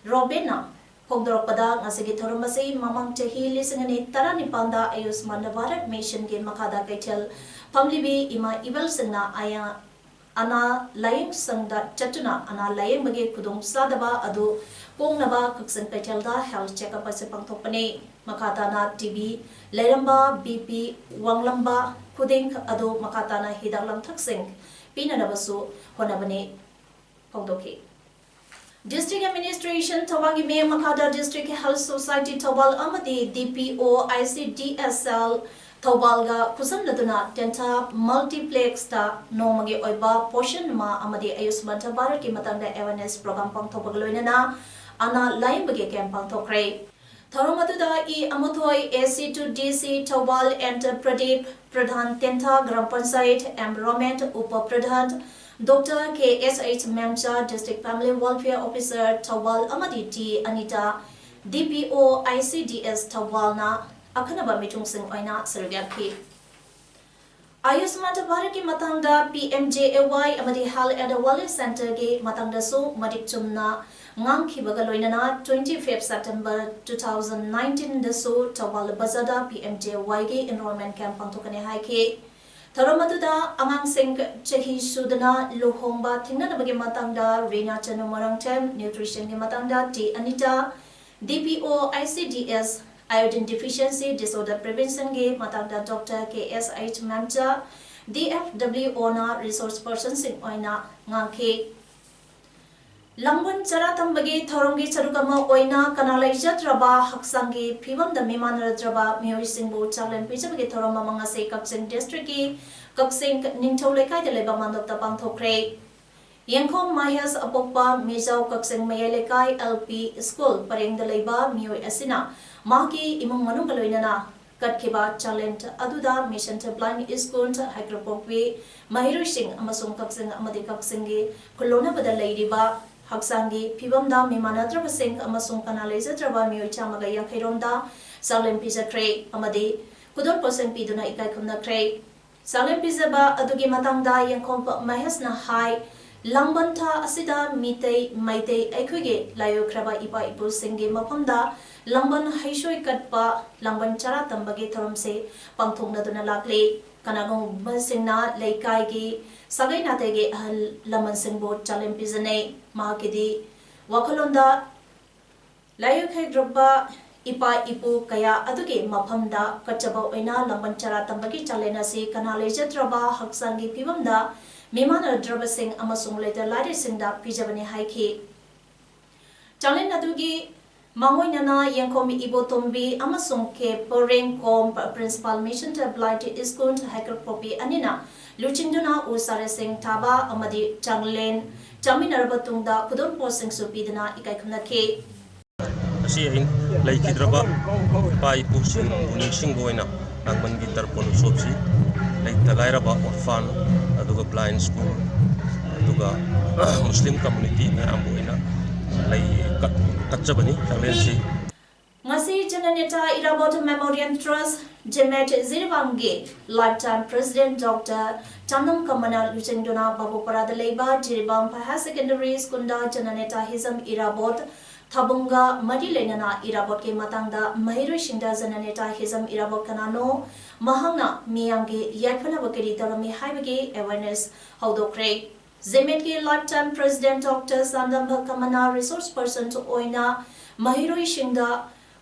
ꯔꯣꯕꯤꯟꯅ ꯐꯣꯡꯗꯣꯔꯛꯄꯗ, ꯉꯁꯤꯒꯤ ꯊꯧꯔꯝ ꯑꯁꯤ ꯃꯃꯥꯡ ꯆꯍꯤ ꯂꯤꯁꯤꯡ ꯑꯅꯤ ꯇꯔꯥꯅꯤꯄꯥꯟꯗ ꯑꯌꯨꯁꯃꯥꯟ ꯚꯥꯔꯠ ꯃꯤꯁꯟꯒꯤ ꯃꯈꯥꯗ ꯀꯩꯊꯦꯜ ꯐꯝꯂꯤꯕꯤ ꯏꯃꯥ ꯏꯕꯦꯜꯁꯤꯡꯅ ꯑꯌꯥ-, ꯑꯅꯥ ꯂꯥꯌꯦꯡ ꯁꯪꯗ ꯆꯠꯇꯨꯅ ꯑꯅꯥ ꯂꯥꯌꯦꯡꯕꯒꯤ ꯈꯨꯗꯣꯡꯆꯥꯗꯕ ꯑꯗꯨ ꯀꯣꯛꯅꯕ ꯀꯛꯆꯤꯡ ꯀꯩꯊꯦꯜꯗ health checkup ꯑꯁꯤ ꯄꯥꯡꯊꯣꯛꯄꯅꯤ꯫ ꯃꯈꯥ ꯇꯥꯅ T B ꯂꯩꯔꯝꯕ, B P ꯋꯥꯡꯂꯝꯕ ꯈꯨꯗꯤꯡ ꯑꯗꯨ ꯃꯈꯥ ꯇꯥꯅ ꯍꯤꯗꯥꯛ ꯂꯥꯡꯊꯛꯁꯤꯡ ꯄꯤꯅꯅꯕꯁꯨ ꯍꯣꯠꯅꯕꯅꯤ ꯐꯣꯡꯗꯣꯛꯈꯤ꯫ District Administration ꯊꯧꯕꯥꯜꯒꯤ ꯃꯤꯠꯌꯦꯡ ꯃꯈꯥꯗ District Health Society ꯊꯧꯕꯥꯜ ꯑꯃꯗꯤ D P O I C D S L ꯊꯧꯕꯥꯜꯒ ꯈꯨꯠꯁꯝꯅꯗꯨꯅ ꯇꯦꯟꯊꯥ multiplexꯇ ꯅꯣꯡꯃꯒꯤ ꯑꯣꯏꯕ ꯄꯣꯁꯟ ꯃꯥ ꯑꯃꯗꯤ ꯑꯌꯨꯁꯃꯥꯟ ꯚꯥꯔꯠꯀꯤ ꯃꯇꯥꯡꯗ awareness program ꯄꯥꯡꯊꯣꯛꯄꯒ ꯂꯣꯏꯅꯅ ꯑꯅꯥ ꯂꯥꯌꯦꯡꯕꯒꯤ camp ꯄꯥꯡꯊꯣꯛꯈ꯭ꯔꯦ꯫ ꯊꯧꯔꯝ ꯑꯗꯨꯗ E Amuthoi, A C to D C Thoubal, and Pradip pradhan, Tentha gram panchayat, M Romen, upa pradhan, Doctor K S H Memcha, District Family Welfare Officer Thoubal, ꯑꯃꯗꯤ T Anita, D P O I C D S ꯊꯧꯕꯥꯜꯅ ꯑꯈꯟꯅꯕ ꯃꯤꯊꯨꯡꯁꯤꯡ ꯑꯣꯏꯅ ꯁꯔꯨꯛ ꯌꯥꯈꯤ꯫ ꯑꯌꯨꯁꯃꯥꯟ ꯚꯥꯔꯠꯀꯤ ꯃꯇꯥꯡꯗ ꯄꯤ ꯑꯦꯝ ꯖꯦ ꯑꯦ ꯋꯥꯏ ꯑꯃꯗꯤ Health and Wellness Centreꯒꯤ ꯃꯇꯥꯡꯗꯁꯨ ꯃꯔꯤꯛ ꯆꯨꯝꯅ ꯉꯥꯡꯈꯤꯕꯒ ꯂꯣꯏꯅꯅ twenty fifth September two thousand nineteenꯗꯁꯨ ꯊꯧꯕꯥꯜ ꯕꯖꯥꯔꯗ ꯄꯤ ꯑꯦꯝ ꯖꯦ ꯋꯥꯏꯒꯤ enrollment camp ꯄꯥꯡꯊꯣꯛꯀꯅꯤ ꯍꯥꯏꯈꯤ꯫ ꯊꯧꯔꯝ ꯑꯗꯨꯗ ꯑꯉꯥꯡꯁꯤꯡ ꯆꯍꯤ ꯁꯨꯗꯅ ꯂꯨꯍꯣꯡꯕ ꯊꯤꯡꯅꯅꯕꯒꯤ ꯃꯇꯥꯡꯗ ꯔꯤꯅꯥ ꯆꯅꯨ ꯃꯣꯏꯔꯥꯡꯊꯦꯝ, nutritionꯒꯤ ꯃꯇꯥꯡꯗ ꯇꯤ ꯑꯅꯤꯇꯥ, ꯗꯤ ꯄꯤ ꯑꯣ I C D S, iodine deficiency disorder preventionꯒꯤ ꯃꯇꯥꯡꯗ ꯗꯣꯛꯇꯔ ꯀꯦ ꯑꯦꯁ ꯑꯩꯆ ꯃꯦꯝꯆꯥ, ꯗꯤ ꯑꯦꯐ ꯗꯕ꯭ꯂꯤꯎ ꯑꯣꯅ resource personꯁꯤꯡ ꯑꯣꯏꯅ ꯉꯥꯡꯈꯤ꯫ ꯂꯥꯡꯕꯟ ꯆꯔꯥ ꯇꯝꯕꯒꯤ ꯊꯧꯔꯝꯒꯤ ꯁꯔꯨꯛ ꯑꯃ ꯑꯣꯏꯅ ꯀꯅꯥ ꯂꯩꯖꯗ꯭ꯔꯕ ꯍꯛꯆꯥꯡꯒꯤ ꯐꯤꯕꯝꯗ ꯃꯤꯃꯥꯟꯅꯔꯗ꯭ꯔꯕ ꯃꯤꯑꯣꯏꯁꯤꯡꯕꯨ ꯆꯥꯛꯂꯦꯟ ꯄꯤꯖꯕꯒꯤ ꯊꯧꯔꯝ ꯑꯃ ꯉꯁꯤ ꯀꯛꯆꯤꯡ districtꯀꯤ ꯀꯛꯆꯤꯡ ꯅꯤꯡꯊꯧ ꯂꯩꯀꯥꯏꯗ ꯂꯩꯕ ꯃꯟꯗꯞꯇ ꯄꯥꯡꯊꯣꯛꯈ꯭ꯔꯦ꯫ ꯌꯦꯡꯈꯣꯝ ꯃꯍꯦꯁ ꯑꯄꯣꯛꯄ ꯃꯤꯖꯥꯎ ꯀꯛꯆꯤꯡ ꯃꯌꯥꯏ ꯂꯩꯀꯥꯏ ꯑꯦꯜ ꯄꯤ ꯁ꯭ꯀꯨꯜ ꯄꯔꯦꯡꯗ ꯂꯩꯕ ꯃꯤꯑꯣꯏ ꯑꯁꯤꯅ ꯃꯍꯥꯛꯀꯤ ꯏꯃꯨꯡ ꯃꯅꯨꯡꯒ ꯂꯣꯏꯅꯅ ꯀꯠꯈꯤꯕ ꯆꯥꯛꯂꯦꯟ ꯑꯗꯨꯗ Mission to Blind School, ꯍꯩꯀ꯭ꯔꯛꯄꯣꯛꯄꯤ ꯃꯍꯩꯔꯣꯏꯁꯤꯡ ꯑꯃꯁꯨꯡ ꯀꯛꯆꯤꯡ ꯑꯃꯗꯤ ꯀꯛꯆꯤꯡꯒꯤ ꯈꯨꯜꯂꯣꯟꯅꯕꯗ ꯂꯩꯔꯤꯕ ꯍꯛꯆꯥꯡꯒꯤ ꯐꯤꯕꯝꯗ ꯃꯤꯃꯥꯟꯅꯗ꯭ꯔꯕꯁꯤꯡ ꯑꯃꯁꯨꯡ ꯀꯅꯥ ꯂꯩꯖꯗ꯭ꯔꯕ ꯃꯤꯑꯣꯏ ꯆꯥꯝꯃꯒ ꯌꯥꯡꯈꯩ ꯔꯣꯝꯗ ꯆꯥꯛꯂꯦꯟ ꯄꯤꯖꯈ꯭ꯔꯦ ꯑꯃꯗꯤ ꯈꯨꯗꯣꯜ ꯄꯣꯠꯁꯦꯝ ꯄꯤꯗꯨꯅ ꯏꯀꯥꯏ ꯈꯨꯝꯅꯈ꯭ꯔꯦ꯫ ꯆꯥꯛꯂꯦꯟ ꯄꯤꯖꯕ ꯑꯗꯨꯒꯤ ꯃꯇꯥꯡꯗ ꯌꯦꯡꯈꯣꯝ ꯃꯍꯦꯁꯅ ꯍꯥꯏ, ꯂꯥꯡꯕꯟ ꯊꯥ ꯑꯁꯤꯗ ꯃꯤꯇꯩ, ꯃꯩꯇꯩ ꯑꯩꯈꯣꯏꯒꯤ ꯂꯥꯏꯑꯣꯏꯈ꯭ꯔꯕ ꯏꯄꯥ ꯏꯄꯨꯁꯤꯡꯒꯤ ꯃꯐꯝꯗ ꯂꯥꯡꯕꯟ ꯍꯩꯁꯣꯏ ꯀꯠꯄ, ꯂꯥꯡꯕꯟ ꯆꯔꯥ ꯇꯝꯕꯒꯤ ꯊꯧꯔꯝꯁꯤ ꯄꯥꯡꯊꯣꯛꯅꯗꯨꯅ ꯂꯥꯛꯂꯤ꯫ ꯀꯅꯥꯒꯨꯝꯕꯁꯤꯡꯅ ꯂꯩꯀꯥꯏꯒꯤ ꯁꯥꯒꯩ ꯅꯥꯇꯩꯒꯤ ꯑꯍꯜ ꯂꯃꯟꯁꯤꯡꯕꯨ ꯆꯥꯛꯂꯦꯟ ꯄꯤꯖꯅꯩ꯫ ꯃꯍꯥꯛꯀꯤꯗꯤ ꯋꯥꯈꯜꯂꯣꯟꯗ ꯂꯥꯏꯑꯣꯏꯈ꯭ꯔꯕ ꯏꯄꯥ ꯏꯄꯨ ꯀꯌꯥ ꯑꯗꯨꯒꯤ ꯃꯐꯝꯗ ꯀꯠꯆꯕ ꯑꯣꯏꯅ ꯂꯥꯡꯕꯟ ꯆꯔꯥ ꯇꯝꯕꯒꯤ ꯆꯥꯛꯂꯦꯟ ꯑꯁꯤ ꯀꯅꯥ ꯂꯩꯖꯗ꯭ꯔꯕ ꯍꯛꯆꯥꯡꯒꯤ ꯐꯤꯕꯝꯗ ꯃꯤꯃꯥꯟꯅꯗ꯭ꯔꯕꯁꯤꯡ ꯑꯃꯁꯨꯡ ꯂꯩꯇ ꯂꯥꯏꯔꯁꯤꯡꯗ ꯄꯤꯖꯕꯅꯤ ꯍꯥꯏꯈꯤ꯫ ꯆꯥꯛꯂꯦꯟ ꯑꯗꯨꯒꯤ ꯃꯥꯡꯑꯣꯏꯅꯅ ꯌꯦꯡꯈꯣꯝ ꯏꯕꯣꯇꯣꯝꯕꯤ ꯑꯃꯁꯨꯡ ꯀꯦ ꯄꯣꯔꯦꯡꯀꯣꯝ, Principal, Mission to Blind School, ꯍꯩꯀ꯭ꯔꯛꯄꯣꯛꯄꯤ ꯑꯅꯤꯅ ꯂꯨꯆꯤꯡꯗꯨꯅ ꯎ ꯆꯥꯔꯥꯁꯤꯡ ꯊꯥꯕ ꯑꯃꯗꯤ ꯆꯥꯛꯂꯦꯟ ꯆꯥꯃꯤꯟꯅꯔꯕ ꯇꯨꯡꯗ ꯈꯨꯗꯣꯜ ꯄꯣꯠꯁꯤꯡꯁꯨ ꯄꯤꯗꯨꯅ ꯏꯀꯥꯏ ꯈꯨꯝꯅꯈꯤ꯫ ꯉꯁꯤ ꯑꯍꯤꯡ ꯂꯩꯈꯤꯗ꯭ꯔꯕ ꯏꯄꯥ ꯏꯄꯨꯁꯤꯡꯕꯨ ꯅꯤꯡꯁꯤꯡꯕ ꯑꯣꯏꯅ ꯂꯥꯡꯕꯟꯒꯤ ꯇꯔꯄꯣꯟ ꯎꯠꯁꯣꯞꯁꯤ ꯂꯩꯇ ꯂꯥꯏꯔꯕ orphan, ꯑꯗꯨꯒ blind school, ꯑꯗꯨꯒ Muslim community ꯃꯌꯥꯝꯕꯨ ꯑꯣꯏꯅ ꯂꯩ ꯀꯠ-, ꯀꯠꯆꯕꯅꯤ ꯆꯥꯛꯂꯦꯟꯁꯤ꯫ ꯉꯁꯤ Neta Irabot Memorial Trust, ꯖꯤꯃꯦꯠ, ꯖꯤꯔꯤꯕꯥꯝꯒꯤ Lifetime President Doctor ꯆꯥꯝꯅꯝ ꯀꯃꯅ ꯂꯨꯆꯤꯡꯗꯨꯅ ꯕꯥꯕꯨꯄꯔꯥꯗ ꯂꯩꯕ ꯖꯤꯔꯤꯕꯥꯝ Higher Secondary Schoolꯗ ꯖꯅꯅꯦꯇꯥ ꯍꯤꯖꯝ ꯏꯔꯥꯕꯣꯠ ꯊꯕꯨꯡꯒ ꯃꯔꯤ ꯂꯩꯅꯅ ꯏꯔꯥꯕꯣꯠꯀꯤ ꯃꯇꯥꯡꯗ ꯃꯍꯩꯔꯣꯏꯁꯤꯡꯗ ꯖꯅꯅꯦꯇꯥ ꯍꯤꯖꯝ ꯏꯔꯥꯕꯣꯠ ꯀꯅꯥꯅꯣ, ꯃꯍꯥꯛꯅ ꯃꯤꯌꯥꯝꯒꯤ ꯌꯥꯏꯐꯅꯕ ꯀꯔꯤ ꯇꯧꯔꯝꯃꯤ ꯍꯥꯏꯕꯒꯤ awareness ꯍꯧꯗꯣꯛꯈ꯭ꯔꯦ꯫ ꯖꯤꯃꯦꯠꯀꯤ Lifetime President Doctor ꯆꯥꯝꯅꯝ ꯀꯃꯅ resource person ꯑꯣꯏꯅ ꯃꯍꯩꯔꯣꯏꯁꯤꯡꯗ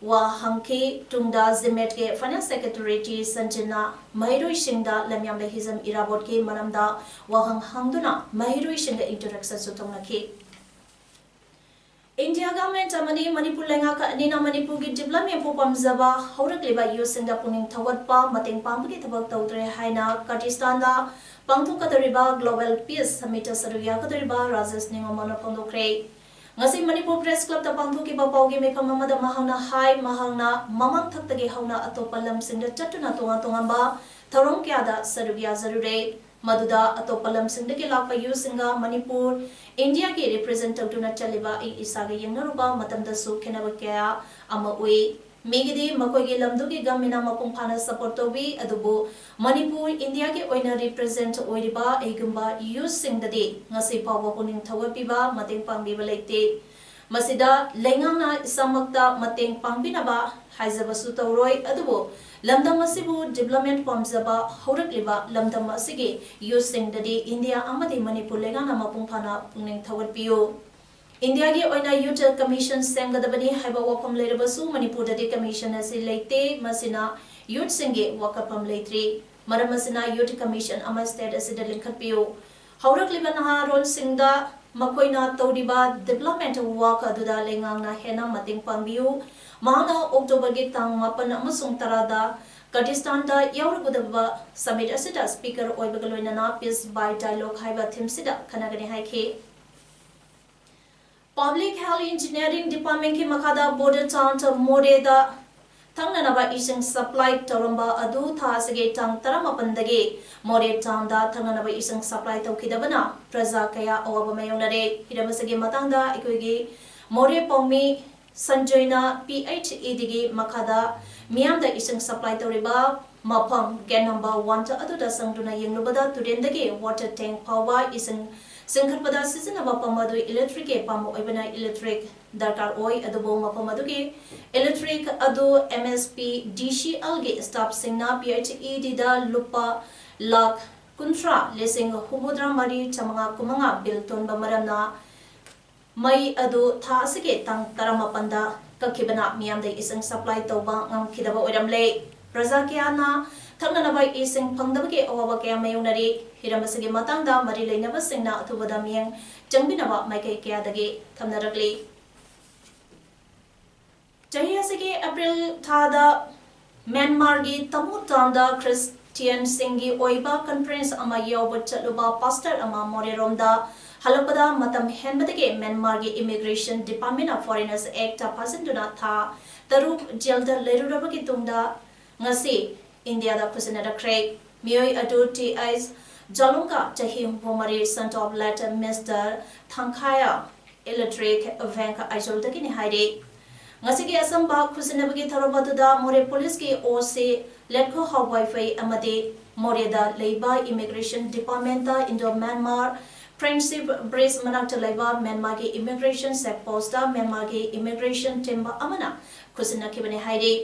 ꯋꯥ ꯍꯪꯈꯤ꯫ ꯇꯨꯡꯗ ꯖꯤꯃꯦꯠꯀꯤ Finance Secretary ꯇꯤ ꯁꯟꯖꯤꯟꯅ ꯃꯍꯩꯔꯣꯏꯁꯤꯡꯗ ꯂꯝꯌꯥꯝꯕ ꯍꯤꯖꯝ ꯏꯔꯥꯕꯣꯠꯀꯤ ꯃꯔꯝꯗ ꯋꯥꯍꯪ ꯍꯪꯗꯨꯅ ꯃꯍꯩꯔꯣꯏꯁꯤꯡꯒ interactionꯁꯨ ꯇꯧꯅꯈꯤ꯫ India Government ꯑꯃꯗꯤ ꯃꯅꯤꯄꯨꯔ ꯂꯩꯉꯥꯛ ꯑꯅꯤꯅ ꯃꯅꯤꯄꯨꯔꯒꯤ developmentꯄꯨ ꯄꯥꯝꯖꯕ ꯍꯧꯔꯛꯂꯤꯕ youthꯁꯤꯡꯗ ꯄꯨꯛꯅꯤꯡ ꯊꯧꯒꯠꯄ, ꯃꯇꯦꯡ ꯄꯥꯡꯕꯒꯤ ꯊꯕꯛ ꯇꯧꯗ꯭ꯔꯦ ꯍꯥꯏꯅ ꯀꯔꯇꯤꯁꯇꯥꯟꯗ ꯄꯥꯡꯊꯣꯛꯀꯗꯧꯔꯤꯕ Global Peace Summitꯇ ꯁꯔꯨꯛ ꯌꯥꯒꯗꯧꯔꯤꯕ ꯔꯥꯖꯦꯁ ꯅꯤꯉꯣꯝꯕꯝꯅ ꯐꯣꯡꯗꯣꯛꯈ꯭ꯔꯦ꯫ ꯉꯁꯤ ꯃꯅꯤꯄꯨꯔ Press Clubꯇ ꯄꯥꯡꯊꯣꯛꯈꯤꯕ ꯄꯥꯎꯒꯤ ꯃꯤꯐꯝ ꯑꯃꯗ ꯃꯍꯥꯛꯅ ꯍꯥꯏ, ꯃꯍꯥꯛꯅ ꯃꯃꯥꯡ ꯊꯛꯇꯒꯤ ꯍꯧꯅ ꯑꯇꯣꯞꯄ ꯂꯝꯁꯤꯡꯗ ꯆꯠꯇꯨꯅ ꯇꯣꯉꯥꯟ ꯇꯣꯉꯥꯟꯕ ꯊꯧꯔꯝ ꯀꯌꯥꯗ ꯁꯔꯨꯛ ꯌꯥꯖꯔꯨꯔꯦ꯫ ꯃꯗꯨꯗ ꯑꯇꯣꯞꯄ ꯂꯝꯁꯤꯡꯗꯒꯤ ꯂꯥꯛꯄ youthꯁꯤꯡꯒ ꯃꯅꯤꯄꯨꯔ, ꯏꯟꯗꯤꯌꯥꯒꯤ represent ꯇꯧꯗꯨꯅ ꯆꯠꯂꯤꯕ ꯑꯩ ꯏꯁꯥꯒ ꯌꯦꯡꯅꯔꯨꯕ ꯃꯇꯝꯗꯁꯨ ꯈꯦꯠꯅꯕ ꯀꯌꯥ ꯑꯃ ꯎꯏ꯫ ꯃꯤꯒꯤꯗꯤ ꯃꯈꯣꯏꯒꯤ ꯂꯝꯗꯨꯒꯤ governmentꯅ ꯃꯄꯨꯡ ꯐꯥꯅ support ꯇꯧꯕꯤ, ꯑꯗꯨꯕꯨ ꯃꯅꯤꯄꯨꯔ, ꯏꯟꯗꯤꯌꯥꯒꯤ ꯑꯣꯏꯅ represent ꯑꯣꯏꯔꯤꯕ ꯑꯩꯒꯨꯝꯕ youthꯁꯤꯡꯗꯗꯤ ꯉꯁꯤ ꯐꯥꯎꯕ ꯄꯨꯛꯅꯤꯡ ꯊꯧꯒꯠꯄꯤꯕ, ꯃꯇꯦꯡ ꯄꯥꯡꯕꯤꯕ ꯂꯩꯇꯦ꯫ ꯃꯁꯤꯗ ꯂꯩꯉꯥꯛꯅ ꯏꯁꯥꯃꯛꯇ ꯃꯇꯦꯡ ꯄꯥꯡꯕꯤꯅꯕ ꯍꯥꯏꯖꯕꯁꯨ ꯇꯧꯔꯣꯏ, ꯑꯗꯨꯕꯨ ꯂꯝꯗꯝ ꯑꯁꯤꯕꯨ development ꯄꯥꯝꯖꯕ ꯍꯧꯔꯛꯂꯤꯕ ꯂꯝꯗꯝ ꯑꯁꯤꯒꯤ youthꯁꯤꯡꯗꯗꯤ ꯏꯟꯗꯤꯌꯥ ꯑꯃꯗꯤ ꯃꯅꯤꯄꯨꯔ ꯂꯩꯉꯥꯛꯅ ꯃꯄꯨꯡ ꯐꯥꯅ ꯄꯨꯛꯅꯤꯡ ꯊꯧꯒꯠꯄꯤꯌꯨ꯫ ꯏꯟꯗꯤꯌꯥꯒꯤ ꯑꯣꯏꯅ Youth Commission ꯁꯦꯝꯒꯗꯕꯅꯤ ꯍꯥꯏꯕ ꯋꯥꯐꯝ ꯂꯩꯔꯕꯁꯨ ꯃꯅꯤꯄꯨꯔꯗꯗꯤ commission ꯑꯁꯤ ꯂꯩꯇꯦ꯫ ꯃꯁꯤꯅ youthꯁꯤꯡꯒꯤ ꯋꯥꯀꯠꯐꯝ ꯂꯩꯇ꯭ꯔꯤ꯫ ꯃꯔꯝ ꯑꯁꯤꯅ Youth Commission ꯑꯃ state ꯑꯁꯤꯗ ꯂꯤꯡꯈꯠꯄꯤꯌꯨ꯫ ꯍꯧꯔꯛꯂꯤꯕ ꯅꯍꯥꯔꯣꯜꯁꯤꯡꯗ ꯃꯈꯣꯏꯅ ꯇꯧꯔꯤꯕ development work ꯑꯗꯨꯗ ꯂꯩꯉꯥꯛꯅ ꯍꯦꯟꯅ ꯃꯇꯦꯡ ꯄꯥꯡꯕꯤꯌꯨ꯫ ꯃꯍꯥꯛꯅ Octoberꯒꯤ ꯇꯥꯡ ꯃꯥꯄꯟ ꯑꯃꯁꯨꯡ ꯇꯔꯥꯗ ꯀꯔꯇꯤꯁꯇꯥꯟꯗ ꯌꯥꯎꯔꯒꯗꯕ summit ꯑꯁꯤꯗ speaker ꯑꯣꯏꯕꯒ ꯂꯣꯏꯅꯅ Peace by Dialogue ꯍꯥꯏꯕ themeꯁꯤꯗ ꯈꯟꯅꯒꯅꯤ ꯍꯥꯏꯈꯤ꯫ Public Health Engineering Departmentꯀꯤ ꯃꯈꯥꯗ border town ꯃꯣꯔꯦꯗ ꯊꯛꯅꯅꯕ ꯏꯁꯤꯡ supply ꯇꯧꯔꯝꯕ ꯑꯗꯨ ꯊꯥ ꯑꯁꯤꯒꯤ ꯇꯥꯡ ꯇꯔꯥꯃꯥꯄꯟꯗꯒꯤ ꯃꯣꯔꯦ townꯗ ꯊꯛꯅꯅꯕ ꯏꯁꯤꯡ supply ꯇꯧꯈꯤꯗꯕꯅ ꯄ꯭ꯔꯖꯥ ꯀꯌꯥ ꯑꯋꯥꯕ ꯃꯥꯌꯣꯛꯅꯔꯦ꯫ ꯍꯤꯔꯝ ꯑꯁꯤꯒꯤ ꯃꯇꯥꯡꯗ ꯑꯩꯈꯣꯏꯒꯤ ꯃꯣꯔꯦ ꯄꯥꯎꯃꯤ ꯁꯟꯖꯣꯏꯅ ꯄꯤ ꯑꯩꯆ ꯏ ꯗꯤꯒꯤ ꯃꯈꯥꯗ ꯃꯤꯌꯥꯝꯗ ꯏꯁꯤꯡ ꯁꯄ꯭ꯂꯥꯏ ꯇꯧꯔꯤꯕ ꯃꯐꯝ ꯒꯦꯠ ꯅꯝꯕꯔ ꯋꯥꯟ ꯑꯗꯨꯗ ꯆꯪꯗꯨꯅ ꯌꯦꯡꯂꯨꯕꯗ ꯇꯨꯔꯦꯟꯗꯒꯤ ꯋꯥꯇꯔ ꯇꯦꯡ ꯐꯥꯎꯕ ꯏꯁꯤꯡ ꯆꯤꯡꯈꯠꯄꯗ ꯁꯤꯖꯤꯟꯅꯕ ꯄꯝ ꯑꯗꯨ ꯏꯂꯦꯛꯇ꯭ꯔꯤꯛꯀꯤ ꯄꯝ ꯑꯣꯏꯕꯅ ꯏꯂꯦꯛꯇ꯭ꯔꯤꯛ ꯗꯔꯀꯥꯔ ꯑꯣꯏ꯫ ꯑꯗꯨꯕꯨ ꯃꯐꯝ ꯑꯗꯨꯒꯤ ꯏꯂꯦꯛꯇ꯭ꯔꯤꯛ ꯑꯗꯨ ꯑꯦꯝ ꯑꯦꯁ ꯄꯤ ꯗꯤ ꯁꯤ ꯑꯦꯜꯒꯤ ꯁ꯭ꯇꯥꯐꯁꯤꯡꯅ ꯄꯤ ꯑꯩꯆ ꯏ ꯗꯤꯗ ꯂꯨꯄꯥ ꯂꯥꯈ ꯀꯨꯟꯊ꯭ꯔꯥ ꯂꯤꯁꯤꯡ ꯍꯨꯝꯐꯨꯇꯔꯥ ꯃꯔꯤ ꯆꯥꯃꯉꯥ ꯀꯨꯟꯃꯉꯥ ꯕꯤꯜ ꯇꯣꯟꯕ ꯃꯔꯝꯅ ꯃꯩ ꯑꯗꯨ ꯊꯥ ꯑꯁꯤꯒꯤ ꯇꯥꯡ ꯇꯔꯥꯃꯥꯄꯟꯗ ꯀꯛꯈꯤꯕꯅ ꯃꯤꯌꯥꯝꯗ ꯏꯁꯤꯡ ꯁꯄ꯭ꯂꯥꯏ ꯇꯧꯕ ꯉꯝꯈꯤꯗꯕ ꯑꯣꯏꯔꯝꯂꯦ꯫ ꯄ꯭ꯔꯖꯥ ꯀꯌꯥꯅ ꯊꯛꯅꯅꯕ ꯏꯁꯤꯡ ꯐꯪꯗꯕꯒꯤ ꯑꯋꯥꯕ ꯀꯌꯥ ꯃꯥꯌꯣꯛꯅꯔꯤ꯫ ꯍꯤꯔꯝ ꯑꯁꯤꯒꯤ ꯃꯇꯥꯡꯗ ꯃꯔꯤ ꯂꯩꯅꯕꯁꯤꯡꯅ ꯑꯊꯨꯕꯗ ꯃꯤꯠꯌꯦꯡ ꯆꯪꯕꯤꯅꯕ ꯃꯥꯏꯀꯩ ꯀꯌꯥꯗꯒꯤ ꯊꯝꯅꯔꯛꯂꯤ꯫ ꯆꯍꯤ ꯑꯁꯤꯒꯤ ꯑꯦꯄ꯭ꯔꯤꯜ ꯊꯥꯗ ꯃ꯭ꯌꯥꯟꯃꯥꯔꯒꯤ ꯇꯃꯨ ꯇꯥꯎꯟꯗ ꯈ꯭ꯔꯤꯁꯇꯤꯌꯟꯁꯤꯡꯒꯤ ꯑꯣꯏꯕ ꯀꯟꯐ꯭ꯔꯦꯟꯁ ꯑꯃ ꯌꯥꯎꯕ ꯆꯠꯂꯨꯕ ꯄꯥꯁꯇꯔ ꯑꯃ ꯃꯣꯔꯦꯔꯣꯝꯗ ꯍꯜꯂꯛꯄꯗ ꯃꯇꯝ ꯍꯦꯟꯕꯗꯒꯤ ꯃ꯭ꯌꯥꯟꯃꯥꯔꯒꯤ Immigration Department of Foreigners Act ꯐꯥꯖꯤꯟꯗꯨꯅ ꯊꯥ ꯇꯔꯨꯛ ꯖꯦꯜꯗ ꯂꯩꯔꯨꯔꯕꯒꯤ ꯇꯨꯡꯗ ꯉꯁꯤ ꯏꯟꯗꯤꯌꯥꯗ ꯈꯨꯠꯁꯤꯟꯅꯔꯛꯈ꯭ꯔꯦ꯫ ꯃꯤꯑꯣꯏ ꯑꯗꯨ ꯇꯤ ꯑꯩꯆ ꯖꯥꯂꯨꯡꯀꯥ, ꯆꯍꯤ ꯍꯨꯝꯐꯨ ꯃꯔꯤ, son of late Mister Thangkhaya, electric bank ꯑꯥꯏꯖꯣꯜꯗꯒꯤꯅꯤ ꯍꯥꯏꯔꯤ꯫ ꯉꯁꯤꯒꯤ ꯑꯆꯝꯕ ꯈꯨꯠꯁꯤꯟꯅꯕꯒꯤ ꯊꯧꯔꯝ ꯑꯗꯨꯗ ꯃꯣꯔꯦ ꯄꯨꯂꯤꯁꯀꯤ ꯑꯣ ꯁꯤ ꯂꯦꯠꯈꯣ ꯍꯥꯎ ꯋꯥꯏꯐꯩ ꯑꯃꯗꯤ ꯃꯣꯔꯦꯗ ꯂꯩꯕ Immigration Departmentꯇ Indo Myanmar Friendship Bridge ꯃꯅꯥꯛꯇ ꯂꯩꯕ ꯃ꯭ꯌꯥꯟꯃꯥꯔꯒꯤ Immigration Check Postꯇ ꯃ꯭ꯌꯥꯟꯃꯥꯔꯒꯤ Immigration team ꯑꯃꯅ ꯈꯨꯠꯁꯤꯟꯅꯈꯤꯕꯅꯤ ꯍꯥꯏꯔꯤ꯫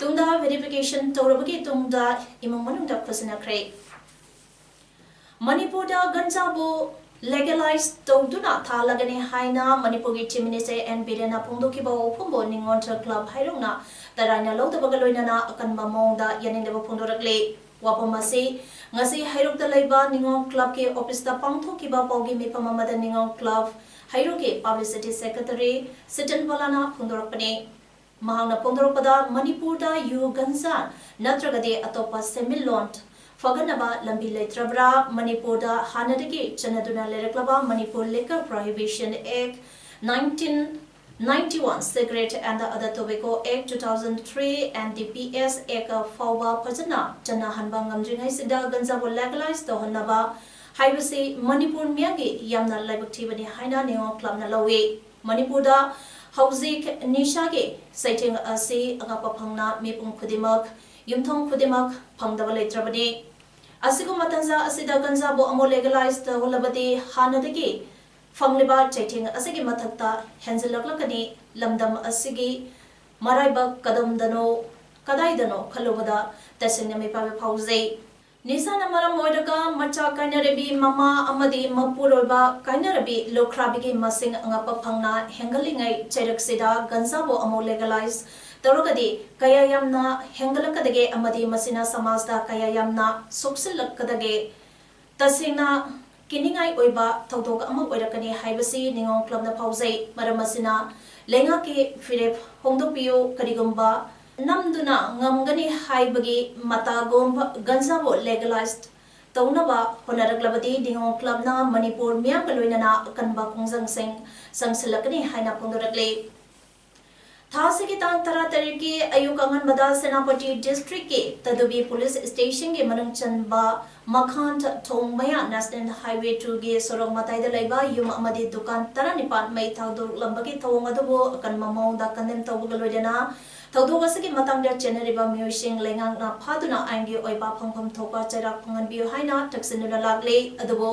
ꯇꯨꯡꯗ verification ꯇꯧꯔꯕꯒꯤ ꯇꯨꯡꯗ ꯏꯃꯨꯡ ꯃꯅꯨꯡꯗ ꯈꯨꯠꯁꯤꯟꯅꯈ꯭ꯔꯦ꯫ ꯃꯅꯤꯄꯨꯔꯗ ꯒꯟꯖꯥꯕꯨ legalize ꯇꯧꯗꯨꯅ ꯊꯥꯜꯂꯒꯅꯤ ꯍꯥꯏꯅ ꯃꯅꯤꯄꯨꯔꯒꯤ Chief Minister ꯑꯦꯟ ꯕꯤꯔꯦꯟꯅ ꯐꯣꯡꯗꯣꯛꯈꯤꯕ ꯋꯥꯐꯝꯕꯨ ꯅꯤꯉꯣꯜ Club ꯍꯩꯔꯣꯛꯅ ꯇꯔꯥꯏꯅ ꯂꯧꯗꯕꯒ ꯂꯣꯏꯅꯅ ꯑꯀꯟꯕ ꯃꯑꯣꯡꯗ ꯌꯥꯅꯤꯡꯗꯕ ꯐꯣꯡꯗꯣꯔꯛꯂꯤ꯫ ꯋꯥꯐꯝ ꯑꯁꯤ ꯉꯁꯤ ꯍꯩꯔꯣꯛꯇ ꯂꯩꯕ ꯅꯤꯉꯣꯜ Clubꯀꯤ officeꯇ ꯄꯥꯡꯊꯣꯛꯈꯤꯕ ꯄꯥꯎꯒꯤ ꯃꯤꯐꯝ ꯑꯃꯗ ꯅꯤꯉꯣꯜ Club ꯍꯩꯔꯣꯛꯀꯤ Publicity Secretary ꯁꯤꯇꯟ ꯕꯂꯥꯅ ꯐꯣꯡꯗꯣꯔꯛꯄꯅꯤ꯫ ꯃꯍꯥꯛꯅ ꯐꯣꯡꯗꯣꯔꯛꯄꯗ, ꯃꯅꯤꯄꯨꯔꯗ ꯌꯨ, ꯒꯟꯖꯥ ꯅꯠꯇ꯭ꯔꯒꯗꯤ ꯑꯇꯣꯞꯄ ꯁꯦꯟꯃꯤꯠꯂꯣꯟ ꯐꯒꯠꯅꯕ ꯂꯝꯕꯤ ꯂꯩꯇ꯭ꯔꯕ꯭ꯔꯥ? ꯃꯅꯤꯄꯨꯔꯗ ꯍꯥꯟꯅꯗꯒꯤ ꯆꯠꯅꯗꯨꯅ ꯂꯩꯔꯛꯂꯕ Manipur Liquor Prohibition Act nineteen ninety-one, Cigarette and Other Tobacco Act two thousand three, N D P S Act ꯐꯥꯎꯕ ꯐꯖꯅ ꯆꯠꯅꯍꯟꯕ ꯉꯝꯗ꯭ꯔꯤꯉꯩꯁꯤꯗ ꯒꯟꯖꯥꯕꯨ legalize ꯇꯧꯍꯟꯅꯕ ꯍꯥꯏꯕꯁꯤ ꯃꯅꯤꯄꯨꯔ ꯃꯤꯌꯥꯝꯒꯤ ꯌꯥꯝꯅ ꯂꯥꯏꯕꯛ ꯊꯤꯕꯅꯤ ꯍꯥꯏꯅ ꯅꯤꯉꯣꯜ Clubꯅ ꯂꯧꯏ꯫ ꯃꯅꯤꯄꯨꯔꯗ ꯍꯧꯖꯤꯛ ꯅꯤꯁꯥꯒꯤ ꯆꯩꯊꯦꯡ ꯑꯁꯤ ꯑꯉꯛꯄ ꯐꯪꯅ ꯃꯤꯄꯨꯝ ꯈꯨꯗꯤꯡꯃꯛ, ꯌꯨꯝꯊꯣꯡ ꯈꯨꯗꯤꯡꯃꯛ ꯐꯪꯗꯕ ꯂꯩꯇ꯭ꯔꯕꯅꯤ꯫ ꯑꯁꯤꯒꯨꯝꯕ ꯇꯥꯟꯖꯥ ꯑꯁꯤꯗ ꯒꯟꯖꯥꯕꯨ ꯑꯃꯨꯛ legalize ꯇꯧꯍꯜꯂꯕꯗꯤ ꯍꯥꯟꯅꯗꯒꯤ ꯐꯪꯂꯤꯕ ꯆꯩꯊꯦꯡ ꯑꯁꯤꯒꯤ ꯃꯊꯛꯇ ꯍꯦꯟꯖꯤꯜꯂꯛꯂꯛꯀꯅꯤ꯫ ꯂꯝꯗꯝ ꯑꯁꯤꯒꯤ ꯃꯔꯥꯏꯕꯛ ꯀꯗꯝꯗꯅꯣ, ꯀꯗꯥꯏꯗꯅꯣ ꯈꯜꯂꯨꯕꯗ ꯇꯁꯦꯡꯅ ꯃꯤꯄꯥꯏꯕ ꯐꯥꯎꯖꯩ꯫ ꯅꯤꯁꯥꯅ ꯃꯔꯝ ꯑꯣꯏꯔꯒ ꯃꯆꯥ ꯀꯥꯏꯅꯔꯕꯤ ꯃꯃꯥ ꯑꯃꯗꯤ ꯃꯄꯨꯔꯣꯏꯕ ꯀꯥꯏꯅꯔꯕꯤ ꯂꯨꯈ꯭ꯔꯥꯕꯤꯒꯤ ꯃꯁꯤꯡ ꯑꯉꯛꯄ ꯐꯪꯅ ꯍꯦꯟꯒꯠꯂꯤꯉꯩ ꯆꯩꯔꯛꯁꯤꯗ ꯒꯟꯖꯥꯕꯨ ꯑꯃꯨꯛ legalize ꯇꯧꯔꯒꯗꯤ ꯀꯌꯥ ꯌꯥꯝꯅ ꯍꯦꯟꯒꯠꯂꯛꯀꯗꯒꯦ ꯑꯃꯗꯤ ꯃꯁꯤꯅ ꯁꯃꯥꯖꯗ ꯀꯌꯥ ꯌꯥꯝꯅ ꯁꯣꯛꯆꯤꯜꯂꯛꯀꯗꯒꯦ? ꯇꯁꯦꯡꯅ ꯀꯤꯅꯤꯡꯉꯥꯏ ꯑꯣꯏꯕ ꯊꯧꯗꯣꯛ ꯑꯃ ꯑꯣꯏꯔꯛꯀꯅꯤ ꯍꯥꯏꯕꯁꯤ ꯅꯤꯉꯣꯜ ꯀ꯭ꯂꯕꯅ ꯐꯥꯎꯖꯩ꯫ ꯃꯔꯝ ꯑꯁꯤꯅ ꯂꯩꯉꯥꯛꯀꯤ ꯐꯤꯔꯦꯞ ꯍꯣꯡꯗꯣꯛꯄꯤꯌꯨ꯫ ꯀꯔꯤꯒꯨꯝꯕ ꯅꯝꯗꯨꯅ ꯉꯝꯒꯅꯤ ꯍꯥꯏꯕꯒꯤ ꯃꯇꯥꯒꯨꯝꯕ ꯒꯟꯖꯥꯕꯨ legalize ꯇꯧꯅꯕ ꯍꯣꯠꯅꯔꯛꯂꯕꯗꯤ ꯅꯤꯉꯣꯜ ꯀ꯭ꯂꯕꯅ ꯃꯅꯤꯄꯨꯔ ꯃꯤꯌꯥꯝꯒ ꯂꯣꯏꯅꯅ ꯑꯀꯟꯕ ꯈꯣꯡꯖꯪꯁꯤꯡ ꯆꯪꯁꯤꯜꯂꯛꯀꯅꯤ ꯍꯥꯏꯅ ꯐꯣꯡꯗꯣꯔꯛꯂꯤ꯫ ꯊꯥ ꯑꯁꯤꯒꯤ ꯇꯥꯡ ꯇꯔꯥ ꯇꯔꯦꯠꯀꯤ ꯑꯌꯨꯛ ꯑꯉꯟꯕꯗ ꯁꯦꯅꯥꯄꯇꯤ district ꯀꯤ ꯇꯗꯨꯕꯤ police station ꯒꯤ ꯃꯅꯨꯡ ꯆꯟꯕ ꯃꯈꯥꯟ ꯊꯣꯡ ꯃꯌꯥ National Highway two ꯒꯤ ꯁꯣꯔꯣꯛ ꯃꯇꯥꯏꯗ ꯂꯩꯕ ꯌꯨꯝ ꯑꯃꯗꯤ ꯗꯨꯀꯥꯟ ꯇꯔꯥꯅꯤꯄꯥꯟ ꯃꯩ ꯊꯥꯗꯣꯛꯂꯝꯕꯒꯤ ꯊꯧꯑꯣꯡ ꯑꯗꯨꯕꯨ ꯑꯀꯟꯕ ꯃꯑꯣꯡꯗ condemn ꯇꯧꯕꯒ ꯂꯣꯏꯅꯅ ꯊꯧꯗꯣꯛ ꯑꯁꯤꯒꯤ ꯃꯇꯥꯡꯗ ꯆꯦꯟꯅꯔꯤꯕ ꯃꯤꯑꯣꯏꯁꯤꯡ ꯂꯩꯉꯥꯛꯅ ꯐꯥꯗꯨꯅ ꯑꯥꯏꯟꯒꯤ ꯑꯣꯏꯕ ꯐꯪꯐꯝ ꯊꯣꯛꯄ ꯆꯩꯔꯥꯛ ꯐꯪꯍꯟꯕꯤꯌꯨ ꯍꯥꯏꯅ ꯇꯛꯁꯤꯟꯗꯨꯅ ꯂꯥꯛꯂꯤ꯫ ꯑꯗꯨꯕꯨ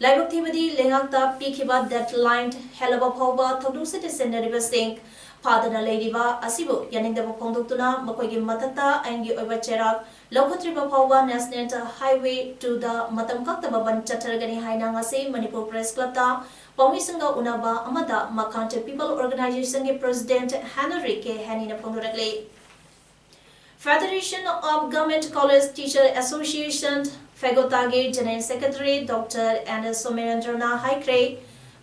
ꯂꯥꯏꯕꯛ ꯊꯤꯕꯗꯤ ꯂꯩꯉꯥꯛꯇ ꯄꯤꯈꯤꯕ deadline ꯍꯦꯜꯂꯕ ꯐꯥꯎꯕ ꯊꯧꯗꯣꯛꯁꯤꯗ ꯆꯦꯟꯅꯔꯤꯕꯁꯤꯡ ꯐꯥꯗꯅ ꯂꯩꯔꯤꯕ ꯑꯁꯤꯕꯨ ꯌꯥꯅꯤꯡꯗꯕ ꯐꯣꯡꯗꯣꯛꯇꯨꯅ ꯃꯈꯣꯏꯒꯤ ꯃꯊꯛꯇ ꯑꯥꯏꯟꯒꯤ ꯑꯣꯏꯕ ꯆꯩꯔꯥꯛ ꯂꯧꯈꯠꯇ꯭ꯔꯤꯕ ꯐꯥꯎꯕ National Highway two ꯗ ꯃꯇꯝ ꯀꯛꯇꯕ ꯕꯟ ꯆꯠꯊꯔꯒꯅꯤ ꯍꯥꯏꯅ ꯉꯁꯤ ꯃꯅꯤꯄꯨꯔ Press Club ꯇ ꯄꯥꯎꯃꯤꯁꯤꯡꯒ ꯎꯅꯕ ꯑꯃꯗ ꯃꯈꯥꯟ People Organization ꯒꯤ President Henry K Henry ꯅ ꯐꯣꯡꯗꯣꯔꯛꯂꯤ꯫ Federation of Government College Teacher Association, ꯐꯦꯒꯣꯇꯥꯒꯤ General Secretary Doctor N ꯁꯣꯃꯦꯟꯗ꯭ꯔꯅ ꯍꯥꯏꯈ꯭ꯔꯦ,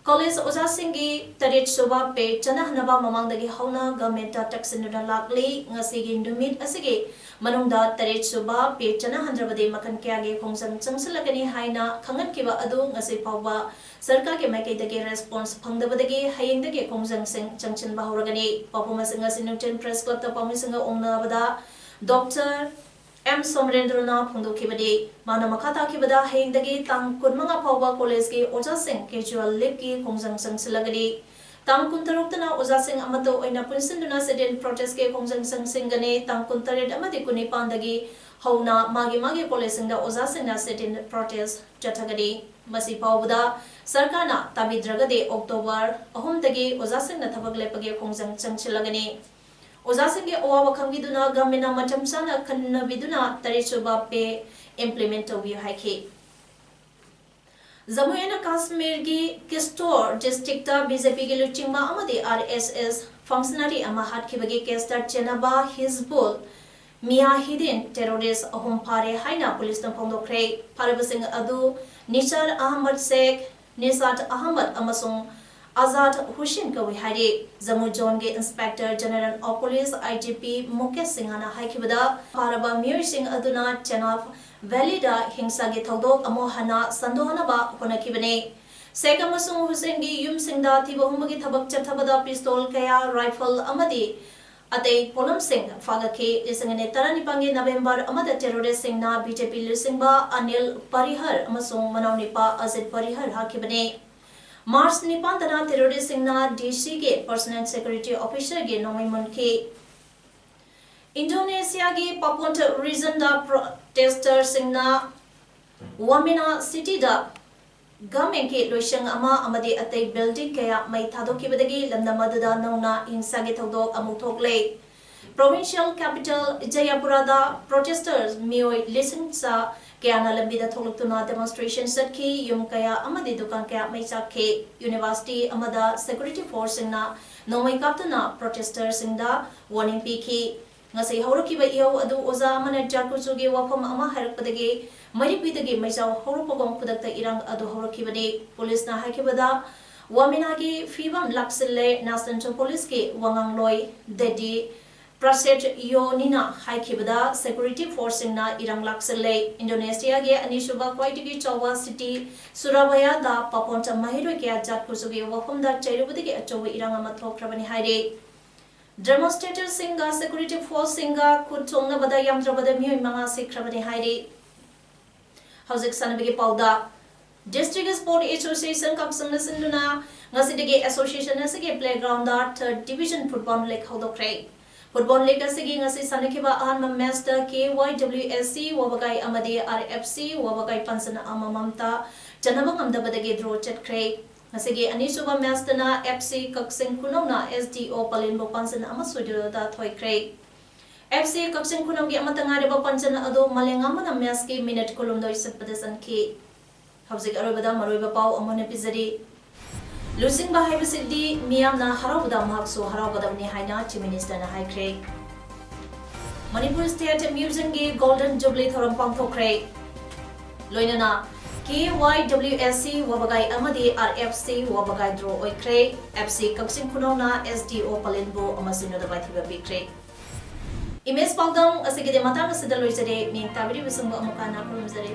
college ꯑꯣꯖꯥꯁꯤꯡꯒꯤ ꯇꯔꯦꯠ ꯁꯨꯕ pay ꯆꯠꯅꯍꯟꯅꯕ ꯃꯃꯥꯡꯗꯒꯤ ꯍꯧꯅ government ꯇ ꯇꯛꯁꯤꯟꯗꯨꯅ ꯂꯥꯛꯂꯤ꯫ ꯉꯁꯤꯒꯤ ꯅꯨꯃꯤꯠ ꯑꯁꯤꯒꯤ ꯃꯅꯨꯡꯗ ꯇꯔꯦꯠ ꯁꯨꯕ pay ꯆꯠꯅꯍꯟꯗ꯭ꯔꯕꯗꯤ ꯃꯈꯜ ꯀꯌꯥꯒꯤ ꯈꯣꯡꯖꯪ ꯆꯪꯁꯤꯜꯂꯛꯀꯅꯤ ꯍꯥꯏꯅ ꯈꯪꯍꯟꯈꯤꯕ ꯑꯗꯨ ꯉꯁꯤ ꯐꯥꯎꯕ ꯁꯔꯀꯥꯔꯒꯤ ꯃꯥꯏꯀꯩꯗꯒꯤ response ꯐꯪꯗꯕꯗꯒꯤ ꯍꯌꯦꯡꯗꯒꯤ ꯈꯣꯡꯖꯪꯁꯤꯡ ꯆꯪꯁꯤꯟꯕ ꯍꯧꯔꯒꯅꯤ꯫ ꯄꯥꯎꯈꯨꯝ ꯑꯁꯤ ꯉꯁꯤ ꯅꯨꯡꯊꯤꯜ Press Club ꯇ ꯄꯥꯎꯃꯤꯁꯤꯡꯒ ꯎꯅꯕꯗ Doctor M ꯁꯣꯃꯔꯦꯟꯗ꯭ꯔꯅ ꯐꯣꯡꯗꯣꯛꯈꯤꯕꯅꯤ꯫ ꯃꯥꯅ ꯃꯈꯥ ꯇꯥꯈꯤꯕꯗ ꯍꯌꯦꯡꯗꯒꯤ ꯇꯥꯡ ꯀꯨꯟꯃꯉꯥ ꯐꯥꯎꯕ college ꯀꯤ ꯑꯣꯖꯥꯁꯤꯡ casual leave ꯀꯤ ꯈꯣꯡꯖꯪ ꯆꯪꯁꯤꯜꯂꯒꯅꯤ꯫ ꯇꯥꯡ ꯀꯨꯟꯇꯔꯨꯛꯇꯅ ꯑꯣꯖꯥꯁꯤꯡ ꯑꯃꯠꯇ ꯑꯣꯏꯅ ꯄꯨꯟꯁꯤꯟꯗꯨꯅ sit-in protest ꯀꯤ ꯈꯣꯡꯖꯪ ꯆꯪꯁꯤꯟꯒꯅꯤ꯫ ꯇꯥꯡ ꯀꯨꯟꯇꯔꯦꯠ ꯑꯃꯗꯤ ꯀꯨꯟꯅꯤꯄꯥꯟꯗꯒꯤ ꯍꯧꯅ ꯃꯥꯒꯤ ꯃꯥꯒꯤ ꯀꯣꯂꯦꯖꯁꯤꯡꯗ ꯑꯣꯖꯥꯁꯤꯡꯅ sit-in protest ꯆꯠꯊꯒꯅꯤ꯫ ꯃꯁꯤ ꯐꯥꯎꯕꯗ ꯁꯔꯀꯥꯔꯅ ꯇꯥꯕꯤꯗ꯭ꯔꯒꯗꯤ ꯑꯣꯛꯇꯣꯕꯔ ꯑꯍꯨꯝꯗꯒꯤ ꯑꯣꯖꯥꯁꯤꯡꯅ ꯊꯕꯛ ꯂꯦꯞꯄꯒꯤ ꯈꯣꯡꯖꯪ ꯆꯪꯁꯤꯜꯂꯒꯅꯤ꯫ ꯑꯣꯖꯥꯁꯤꯡꯒꯤ ꯑꯋꯥꯕ ꯈꯪꯕꯤꯗꯨꯅ ꯒꯚꯔꯟꯃꯦꯟꯠꯅ ꯃꯇꯝ ꯆꯥꯅ ꯈꯟꯅꯕꯤꯗꯨꯅ ꯇꯔꯦꯠꯁꯨꯕ pay implement ꯇꯧꯕꯤꯌꯨ ꯍꯥꯏꯈꯤ꯫ ꯖꯝꯃꯨ ꯑꯦꯟ ꯀꯥꯁꯃꯤꯔꯒꯤ ꯀꯤꯁꯇꯣꯔ ꯗꯤꯁꯇ꯭ꯔꯤꯛꯇ BJPꯒꯤ ꯂꯨꯆꯤꯡꯕ ꯑꯃꯗꯤ RSS functionary ꯑꯃ ꯍꯥꯠꯈꯤꯕꯒꯤ ꯀꯦꯁꯇ ꯆꯦꯟꯅꯕ ꯍꯤꯖꯕꯨꯜ ꯃꯤꯌꯥꯍꯤꯗꯤꯟ terrorist ꯑꯍꯨꯝ ꯐꯥꯔꯦ ꯍꯥꯏꯅ ꯄꯨꯂꯤꯁꯅ ꯐꯣꯡꯗꯣꯛꯈ꯭ꯔꯦ꯫ ꯐꯥꯔꯕꯁꯤꯡ ꯑꯗꯨ ꯅꯤꯁꯥꯔ ꯑꯍꯃꯗ ꯁꯦꯈ, ꯅꯤꯁꯥꯠ ꯑꯍꯃꯗ ꯑꯃꯁꯨꯡ ꯑꯖꯥꯗ ꯍꯨꯁꯦꯟ ꯀꯧꯏ ꯍꯥꯏꯔꯤ꯫ Jammu ꯖꯣꯟꯒꯤ Inspector General of Police, IGP, Mukesh ꯁꯤꯡꯍꯅ ꯍꯥꯏꯈꯤꯕꯗ, ꯐꯥꯔꯕ ꯃꯤꯑꯣꯏꯁꯤꯡ ꯑꯗꯨꯅ ꯆꯦꯅꯥꯕ ꯚꯦꯂꯤꯗ ꯍꯤꯡꯁꯥꯒꯤ ꯊꯧꯗꯣꯛ ꯑꯃꯨꯛ ꯍꯟꯅ ꯁꯟꯗꯣꯛꯅꯕ ꯍꯣꯠꯅꯈꯤꯕꯅꯤ꯫ ꯁꯦꯈ ꯑꯃꯁꯨꯡ ꯍꯨꯁꯦꯟꯒꯤ ꯌꯨꯝꯁꯤꯡꯗ ꯊꯤꯕ ꯍꯨꯝꯕꯒꯤ ꯊꯕꯛ ꯆꯠꯊꯕꯗ ꯄꯤꯁꯇꯣꯜ ꯀꯌꯥ, ꯔꯥꯏꯐꯜ ꯑꯃꯗꯤ ꯑꯇꯩ ꯄꯣꯠꯂꯝꯁꯤꯡ ꯐꯥꯒꯠꯈꯤ꯫ ꯂꯤꯁꯤꯡ ꯑꯅꯤ ꯇꯔꯥꯅꯤꯄꯥꯟꯒꯤ ꯅꯕꯦꯝꯕꯔ ꯑꯃꯗ terroristꯁꯤꯡꯅ BJP ꯂꯨꯆꯤꯡꯕ ꯑꯅꯤꯜ ꯄꯔꯤꯍꯔ ꯑꯃꯁꯨꯡ ꯃꯅꯥꯎꯅꯨꯄꯥ ꯑꯖꯤꯠ ꯄꯔꯤꯍꯔ ꯍꯥꯠꯈꯤꯕꯅꯤ꯫ ꯃꯥꯔꯆ ꯅꯤꯄꯥꯟꯗꯅ terroristꯁꯤꯡꯅ DCꯒꯤ Personal Security Officerꯒꯤ ꯅꯣꯡꯃꯩ ꯃꯨꯟꯈꯤ꯫ ꯏꯟꯗꯣꯅꯦꯁꯤꯌꯥꯒꯤ Papua regionꯗ protesters ꯁꯤꯡꯅ Wamena cityꯗ governmentꯀꯤ ꯂꯣꯏꯁꯪ ꯑꯃ ꯑꯃꯗꯤ ꯑꯇꯩ building ꯀꯌꯥ ꯃꯩ ꯊꯥꯗꯣꯛꯈꯤꯕꯗꯒꯤ ꯂꯝꯗꯝ ꯑꯗꯨꯗ ꯅꯧꯅ ꯍꯤꯡꯁꯥꯒꯤ ꯊꯧꯗꯣꯛ ꯑꯃꯨꯛ ꯊꯣꯛꯂꯦ꯫ Provincial capital Jayapuraꯗ protesters ꯃꯤꯑꯣꯏ ꯂꯤꯁꯤꯡ ꯆꯥ ꯀꯌꯥꯅ ꯂꯝꯕꯤꯗ ꯊꯣꯛꯂꯛꯇꯨꯅ demonstration ꯆꯠꯈꯤ꯫ ꯌꯨꯝ ꯀꯌꯥ ꯑꯃꯗꯤ ꯗꯨꯀꯥꯟ ꯀꯌꯥ ꯃꯩ ꯆꯥꯛꯈꯤ꯫ University ꯑꯃꯗ security forceꯁꯤꯡꯅ ꯅꯣꯡꯃꯩ ꯀꯥꯞꯇꯨꯅ protestersꯁꯤꯡꯗ warning ꯄꯤꯈꯤ꯫ ꯉꯁꯤ ꯍꯧꯔꯛꯈꯤꯕ ꯏꯍꯧ ꯑꯗꯨ ꯑꯣꯖꯥ ꯑꯃꯅ ꯖꯥꯠ ꯀꯨꯆꯨꯒꯤ ꯋꯥꯐꯝ ꯑꯃ ꯍꯥꯏꯔꯛꯄꯗꯒꯤ ꯃꯩꯔꯤꯛꯄꯤꯗꯒꯤ ꯃꯩꯖꯥꯎ ꯍꯧꯔꯛꯄꯒꯨꯝ ꯈꯨꯗꯛꯇ ꯏꯔꯥꯡ ꯑꯗꯨ ꯍꯧꯔꯛꯈꯤꯕꯅꯤ꯫ ꯄꯨꯂꯤꯁꯅ ꯍꯥꯏꯈꯤꯕꯗ, ꯋꯥꯃꯤꯅꯥꯒꯤ ꯐꯤꯕꯝ ꯂꯥꯛꯁꯤꯜꯂꯦ꯫ National Policeꯀꯤ ꯋꯥꯉꯥꯡꯂꯣꯏ ꯗꯦꯗꯤ ꯄ꯭ꯔꯁꯦꯠ ꯌꯣꯅꯤꯅ ꯍꯥꯏꯈꯤꯕꯗ, security forceꯁꯤꯡꯅ ꯏꯔꯥꯡ ꯂꯥꯛꯁꯤꯜꯂꯦ꯫ ꯏꯟꯗꯣꯅꯦꯁꯤꯌꯥꯒꯤ ꯑꯅꯤꯁꯨꯕ ꯈ꯭ꯋꯥꯏꯗꯒꯤ ꯆꯥꯎꯕ city ꯁꯨꯔꯥꯕꯌꯥꯗ ꯄꯥꯄꯣꯟꯇ ꯃꯍꯩꯔꯣꯏ ꯀꯌꯥ ꯖꯥꯠ ꯀꯨꯆꯨꯒꯤ ꯋꯥꯐꯝꯗ ꯆꯩꯔꯨꯕꯗꯒꯤ ꯑꯆꯧꯕ ꯏꯔꯥꯡ ꯑꯃ ꯊꯣꯛꯈ꯭ꯔꯕꯅꯤ ꯍꯥꯏꯔꯤ꯫ Demonstratorꯁꯤꯡꯒ security forceꯁꯤꯡꯒ ꯈꯨꯠ ꯊꯣꯛꯅꯕꯗ ꯌꯥꯝꯗ꯭ꯔꯕꯗ ꯃꯤꯑꯣꯏ ꯃꯉꯥ ꯁꯤꯈ꯭ꯔꯕꯅꯤ ꯍꯥꯏꯔꯤ꯫ ꯍꯧꯖꯤꯛ ꯁꯥꯟꯅꯕꯒꯤ ꯄꯥꯎꯗ꯫ District Sport Association ꯀꯛꯆꯤꯡꯅ ꯁꯤꯟꯗꯨꯅ ꯉꯁꯤꯗꯒꯤ association ꯑꯁꯤꯒꯤ playground ꯗ third division football league ꯍꯧꯗꯣꯛꯈ꯭ꯔꯦ꯫ Football league ꯑꯁꯤꯒꯤ ꯉꯁꯤ ꯁꯥꯟꯅꯈꯤꯕ ꯑꯍꯥꯟꯕ match ꯇ K Y W S C ꯋꯥꯕꯒꯥꯏ ꯑꯃꯗꯤ R F C ꯋꯥꯕꯒꯥꯏ ꯄꯥꯟꯖꯟ ꯑꯃꯃꯝꯇ ꯆꯟꯅꯕ ꯉꯝꯗꯕꯗꯒꯤ draw ꯆꯠꯈ꯭ꯔꯦ꯫ ꯉꯁꯤꯒꯤ ꯑꯅꯤꯁꯨꯕ match ꯇꯅ F C ꯀꯛꯆꯤꯡ ꯈꯨꯅꯧꯅ S D O ꯄꯂꯦꯟꯕꯨ ꯄꯥꯟꯖꯟ ꯑꯃ ꯁꯣꯏꯗꯣꯗ ꯊꯣꯏꯈ꯭ꯔꯦ꯫ F C ꯀꯛꯆꯤꯡ ꯈꯨꯅꯧꯒꯤ ꯑꯃꯠꯇ ꯉꯥꯏꯔꯕ ꯄꯥꯟꯖꯟ ꯑꯗꯨ ꯃꯥꯂꯦꯝꯉꯥꯝꯕꯅ match ꯀꯤ minute ꯀꯨꯟꯍꯨꯝꯗꯣꯏ ꯆꯠꯄꯗ ꯆꯟꯈꯤ꯫ ꯍꯧꯖꯤꯛ ꯑꯔꯣꯏꯕꯗ ꯃꯔꯨꯑꯣꯏꯕ ꯄꯥꯎ ꯑꯃꯨꯛ ꯍꯟꯅ ꯄꯤꯖꯔꯤ꯫ ꯂꯨꯆꯤꯡꯕ ꯍꯥꯏꯕꯁꯤꯗꯤ ꯃꯤꯌꯥꯝꯅ ꯍꯔꯥꯎꯕꯗ ꯃꯍꯥꯛꯁꯨ ꯍꯔꯥꯎꯒꯗꯕꯅꯤ ꯍꯥꯏꯅ Chief Minister ꯅ ꯍꯥꯏꯈ꯭ꯔꯦ꯫ ꯃꯅꯤꯄꯨꯔ State Museum ꯒꯤ Golden Jubilee ꯊꯧꯔꯝ ꯄꯥꯡꯊꯣꯛꯈ꯭ꯔꯦ꯫ ꯂꯣꯏꯅꯅ K Y W S C ꯋꯥꯕꯒꯥꯏ ꯑꯃꯗꯤ R F C ꯋꯥꯕꯒꯥꯏ draw ꯑꯣꯏꯈ꯭ꯔꯦ꯫ F C ꯀꯛꯆꯤꯡ ꯈꯨꯅꯧꯅ S D O ꯄꯂꯦꯟꯕꯨ ꯑꯃ ꯁꯤꯅꯣꯗ ꯃꯥꯏꯊꯤꯕ ꯄꯤꯈ꯭ꯔꯦ꯫ Image ꯄꯥꯎꯗꯝ ꯑꯁꯤꯒꯤꯗꯤ ꯃꯇꯥꯡ ꯑꯁꯤꯗ ꯂꯣꯏꯖꯔꯦ꯫ ꯃꯤꯡ ꯇꯥꯕꯤꯔꯤꯕꯁꯤꯡꯕꯨ ꯑꯃꯨꯛ ꯍꯟꯅ ꯈꯨꯔꯨꯝꯖꯔꯤ꯫